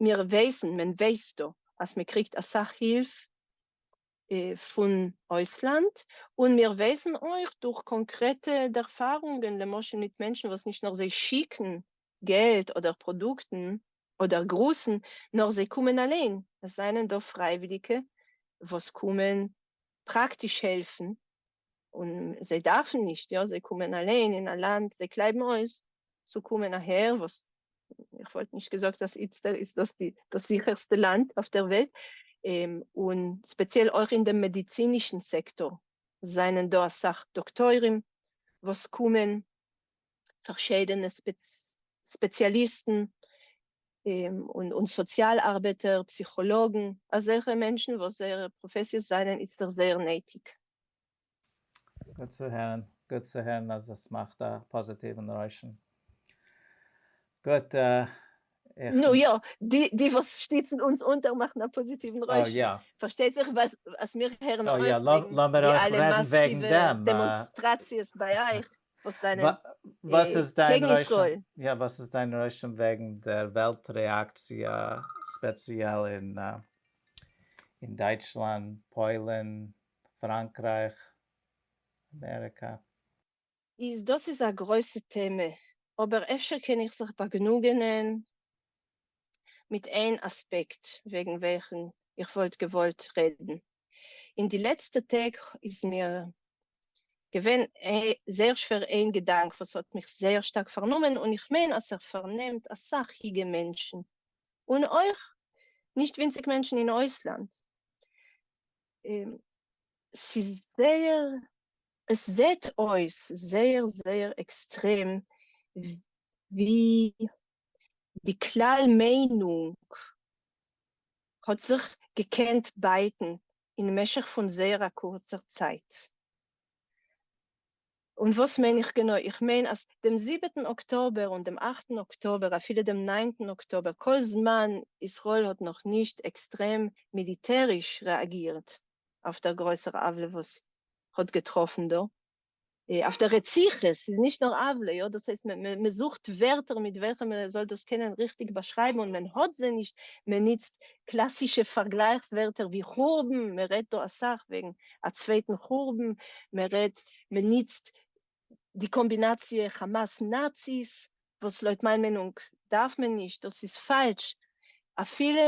מיר ווייסן, מען ווייסט דא, אז מען קריגט אסאך הילף פון אויסלאנד, און מיר ווייסן אויך דורך קאנקרעטע ערפארונגען, למשל מיט מענטשן וואס נישט נאר זיי שיקן געלט אדער פראדוקטן אדער גרוסן, נאר זיי קומען אליין, עס זענען דא פרייוויליגע וואס קומען פראקטיש העלפן, און זיי דארפן נישט, יא, זיי קומען אליין אין א לאנד, זיי קלייבן אויס צו קומען אהער, וואס איך וואלט נישט געזאגט אז איצטער איז דאס די דאס זיכערסטע לאנד אויף דער וועלט, און ספעציעל אויך אין דעם מעדיצינישן סעקטאר זענען דא אסאך דאקטוירים וואס קומען, פארשידענע ספעציאליסטן און סאציאל ארבעטער, פסיכאלאגן, אזעלכע מענטשן וואס זייערע פראפעסיעס זענען איצטער זייער נייטיג. גוט צו הערן, גוט צו הערן אז עס מאכט א פאזיטיוון רושם. גוט, איך. נו יא, די די וואס שטיצן אונז אונטער מאכן א פאזיטיוון רושם. פארשטייט זיך אז מיר הערן אויך וועגן די אלע מאסיווע דעמאנסטראציעס ביי אייך וואס זענען קעגן ישראל. יא, וואס איז דיין רושם וועגן דער וועלט רעאקציע ספעציעל אין אין דייטשלאנד, פוילן, פראנקרייך, אמעריקא? איז דאס איז א גרויסע טעמע, אבער אפשר קען איך זיך באגנוגענען מיט איין אספעקט וועגן וועלכן איך וואלט געוואלט רעדן. אין די לעצטע טעג איז מיר געווען זייער שווער איין געדאנק וואס האט מיך זייער שטארק פארנומען און איך מיין אז ער פארנעמט אסאך היגע מענטשן און אויך נישט ווינציג מענטשן אין אויסלאנד. ס'איז זייער, עס זעט אויס זייער זייער עקסטרעם ווי די כלל מיינונג האט זיך געקענט בייטן אין משך פון זייער א קורצער צייט. און וואס מיין איך גענוי? איך מיין אז דעם זיבעטן אקטאבער און דעם אכטן אקטאבער, אפילו דעם ניינטן אקטאבער, כל זמן ישראל האט נאך נישט עקסטרעם מיליטעריש רעאגירט אויף דער גרויסער עוולה וואס האט געטראפן דא, אויף דער רציחה, ס'איז נישט נאר עוולה, יא, דאס הייסט מען זוכט ווערטער מיט וועלכע מען זאל דאס קענען ריכטיג באשרייבן און מען האט זיי נישט, מען נוצט קלאסישע פארגלייכס ווערטער ווי חורבן, מען רעדט דא אסאך וועגן א צווייטן חורבן, מען רעדט, מען נוצט. די קאמבינאציע כאמאס נאציס, וואס לויט מיין מיינונג דארף מען נישט, דאס איז פאלש אפילו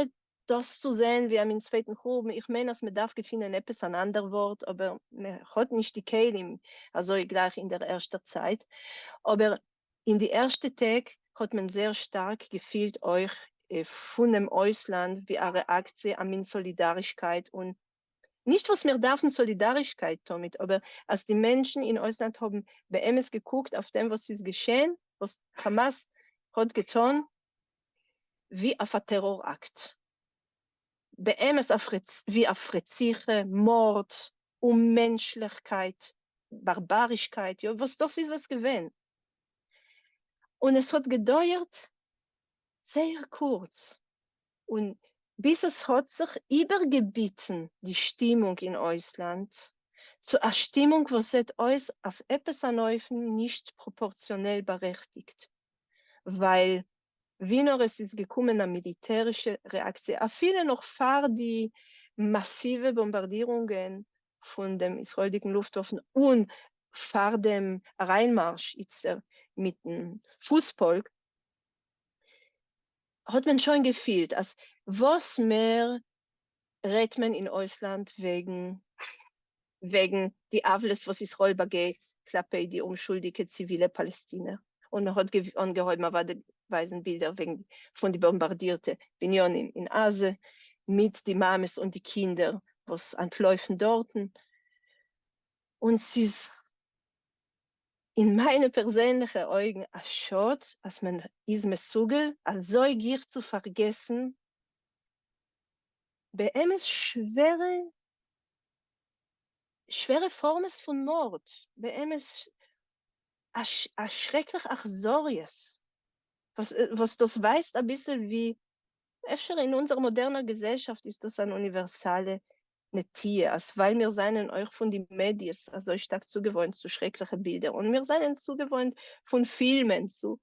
דאס צו זען ווי א מין צווייטן חורבן, איך מיין אז מען דארף געפינען עפעס אן אנדער ווארט, אבער מען האט נישט די כלים אזוי גלייך אין דער ערשטער צייט, אבער אין די ערשטע טעג האט מען זייער שטארק געפילט אויך פונעם אויסלאנד ווי א רעאקציע, א מין סאלידארישקייט און נישט וואס מיר דארפן סאלידארישקייט תמיד, אבער אז די מענטשן אין אויסלאנד האבן באמת געקוקט אויף דעם וואס איז געשען, וואס כאמאס האט געטון, ווי אויף א טעראר אקט. באמת ווי אויף רציחה, מארד, אוממענטשליכקייט, בארבארישקייט, יא, וואס דאס איז עס געווען. און עס האט געדויערט זייער קורץ, און ביז עס האט זיך איבערגעביטן די שטימונג אין אויסלאנד צו א שטימונג וואס זעט אויס אויף עפעס אן אופן נישט פראפארציאנעל בארעכטיגט, ווייל ווי נאר עס איז געקומען א מיליטערישע רעאקציע אפילו נאך פאר די מאסיווע באמבארדירונגען פון דעם ישראל'דיגן לופטוואפן און פאר דעם אריינמארש איצטער מיטן פוס-פאלק, האט מען שוין געפילט אז וואס מער רעדט מען אין אויסלאנד וועגן וועגן די עוולות וואס ישראל באגייט כלפי די אומשולדיגע ציווילע פאלעסטינער, און מען האט אנגעהויבן אוודאי ווייזן בילדער וועגן פון די באמבארדירטע בנינים אין עזה מיט די מאמעס און די קינדער וואס אנטלויפן דארטן, און ס'איז אין מיינע פערזענליכע אויגן א שאד אז מען איז מסוגל אזוי גיך צו פארגעסן באמת שווערע שווערע פארמעס פון מארד, באמת א שרעקליך אכזריות, וואס דאס ווייזט אביסל ווי אפשר אין אונזער מאדערנער געזעלשאפט איז דאס אן אוניווערסאלע נטיה, אז ווייל מיר זענען אויך פון די מעדיעס אזוי שטארק צוגעוואוינט צו שרעקליכע בילדער, און מיר זענען צוגעוואוינט פון פילמען צו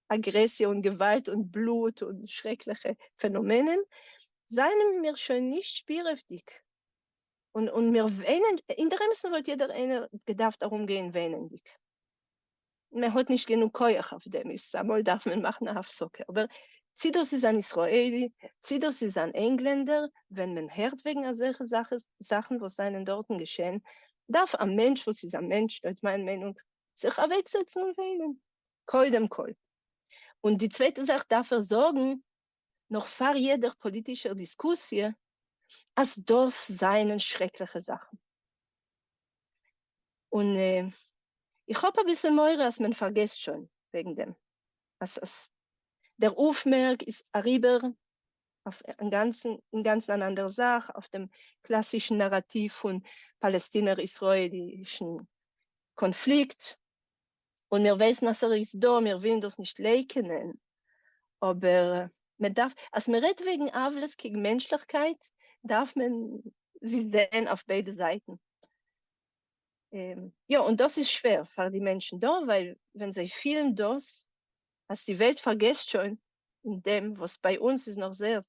אגרעסיע און געוואלד און בלוט און שרעקליכע פענאמענען, זענען מיר שוין נישט שפירעוודיג, און און מיר וויינען, אין דער אמת'ן וואלט יעדער איינער געדארפט ארומגיין וויינענדיג, מען האט נישט גענוג כח אויף דעם, איז אמאל דארף מען מאכן א הפסקה, אבער צי דאס איז אן ישראלי, צי דאס איז אן ענגלענדער, ווען מען הערט וועגן אזעלכע זאכן וואס זענען דארטן געשען, דארף א מענטש וואס איז א מענטש, לויט מיין מיינונג, זיך אוועקזעצן און וויינען, קודם כל. און די צווייטע זאך דארף ער זאגן, נאך פאר יעדער פאליטישער דיסקוסיע, אז דאס זענען שרעקליכע זאכן. און איך האב אביסל מורא אז מען פארגעסט שוין וועגן דעם, אז אז דער אויפמערק איז אריבער אויף אינגאנצן אינגאנצן אן אנדער זאך, אויף דעם קלאסישן נאראטיוו פון פאלעסטינער-ישראלישן קאנפליקט, און מיר ווייסן אז ער איז דא, מיר ווילן דאס נישט לייקענען, אבער מען דארף, אז מען רעדט וועגן עוולות קעגן מענטשליכקייט, דארף מען זי זען אויף ביידע זייטן. יא, און דאס איז שווער פאר די מענטשן דא, ווייל ווען זיי פילן דאס, אז די וועלט פארגעסט שוין אין דעם וואס ביי אונז איז נאך זייער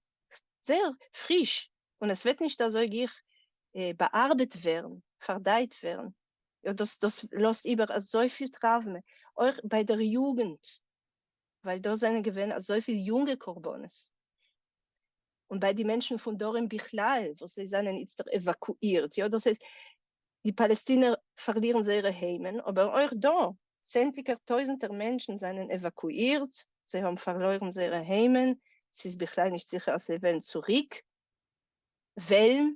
זייער פריש, און עס וועט נישט אזוי גיך באארבעט ווערן, פארדייט ווערן, יא, דאס דאס לאזט איבער אזויפיל טראוומע, אויך ביי דער יוגנט, ווייל דא זענען געווען אזויפיל יונגע קרבנות, און ביי די מענטשן פון דרום בכלל, וואס זיי זענען איצטער עוואקואירט, יא, דאס הייסט, די פאלעסטינער פארלירן זייערע היימען, אבער אויך דא, צענדליגער טויזנטער מענטשן זענען עוואקואירט, זיי האבן פארלוירן זייערע היימען, ס'איז בכלל נישט זיכער אז זיי וועלן צוריק וועלן,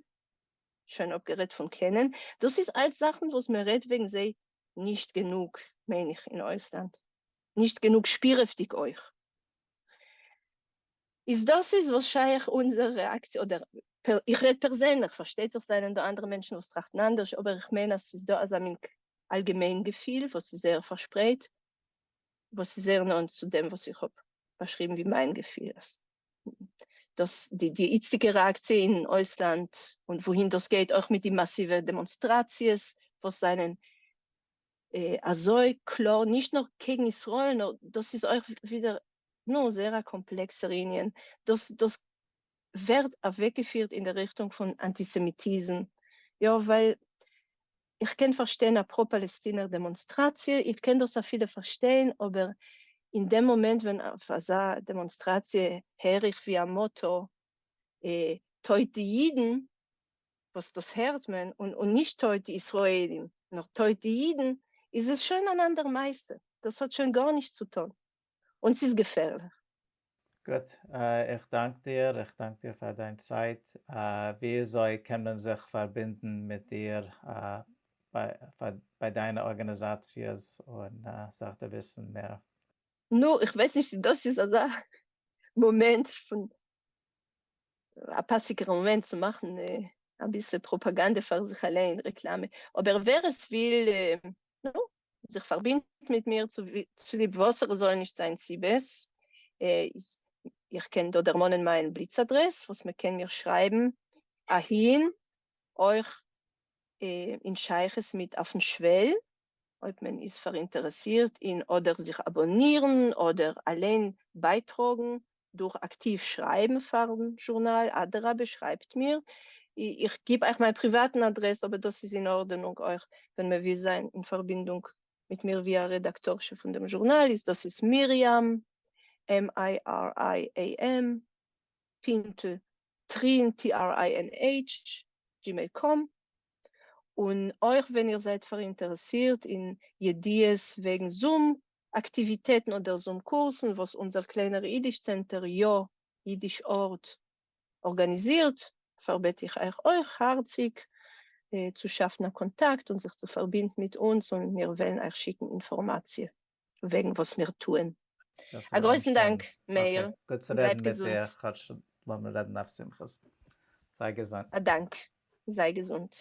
שוין אפגערעדט פון קענען, דאס איז אלץ זאכן וואס מען רעדט וועגן זיי נישט גענוג, מיין איך, אין אויסלאנד, נישט גענוג שפירעוודיג אויך. איז דאס איז וואס שייך אונזער רעאקציע, אדער איך רעד פערזענליך, פארשטייט זיך זענען דא אנדערע מענטשן וואס טראכטן אנדערש, אבער איך מיין אז ס'איז דא אזא מין אלגעמיין געפיל וואס איז זייער פארשפרייט, וואס איז זייער נאנט צו דעם וואס איך האב באשריבן ווי מיין געפיל, אז דאס די די איצטיגע רעאקציע אין אויסלאנד און וואוהין דאס גייט אויך מיט די מאסיווע דעמאנסטראציעס וואס זענען אזוי קלאר נישט נאר קעגן ישראל נאר דאס איז אויך ווידער נו זייער א קאמפלעקסער ענין, דאס דאס ווערט אוועקגעפירט אין די ריכטונג פון אנטיסעמיטיזם, יא ווייל. איך קען פארשטיין א פרא-פאלעסטינער דעמאנסטראציע, איך קען דאס אפילו פארשטיין, אבער אין דעם מאמענט ווען אויף אזא דעמאנסטראציע הער איך ווי א מאטא טויט די אידן, וואס דאס הערט מען, און נישט טויט די ישראלים, נאר טויט די אידן, איז עס שוין אן אנדער מעשה, דאס האט שוין גארנישט צו טון, און ס'איז געפערליך. גוט, איך דאנק דיר, איך דאנק דיר פאר דיין צייט. וויאזוי קען מען זיך פארבינדן מיט דיר ביי דיינע ארגאניזאציעס און זיך דערוויסן מער? נו, איך ווייס נישט צו דאס איז אזא מאמענט פון א פאסיגער מאמענט צו מאכן אביסל פראפאגאנדע פאר זיך אליין, רעקלאמע, אבער ווער עס וויל, נו, זיך פארבינדן מיט מיר צוליב וואס ער זאל נישט זיין סיבות, איז איך קען דא דערמאנען מיין בליץ אדרעס וואס מען קען מיר שרייבן אהין, אויך אין שייכות מיט אויפן שוועל, אויב מען איז פאראינטערעסירט אין אדער זיך אבאנירן אדער אליין בייטראגן דורך אקטיוו שרייבן פארן זשורנאל, אדרבה שרייבט מיר, איך גיב אייך מיין פריוואטן אדרעס אבער דאס איז אין ארדענונג אויך ווען מען וויל זיין אין פארבינדונג מיט מיר ווי א רעדאקטארשע פון דעם זשורנאל, איז דאס איז מרים, MIRIAM, פינטל, טרין, TRINH, gmail com, און אויך ווען איר זייט פאראינטערעסירט אין ידיעות וועגן זום אקטיוויטעטן אדער זום קורסן וואס אונזער קליינער אידיש צענטער יא אידיש ארט ארגאניזירט, פארבעט איך אייך אויך הארציג צו שאפן א קאנטאקט און זיך צו פארבינדן מיט אונז און מיר וועלן אייך שיקן אינפארמאציע וועגן וואס מיר טוען. א גרויסן דאנק מאיר, גוט צו בלייב רעדן מיט געזונט. דיר, כאטש לאמיר רעדן אויף שמחות. זיי געזונט. א דאנק, זיי געזונט.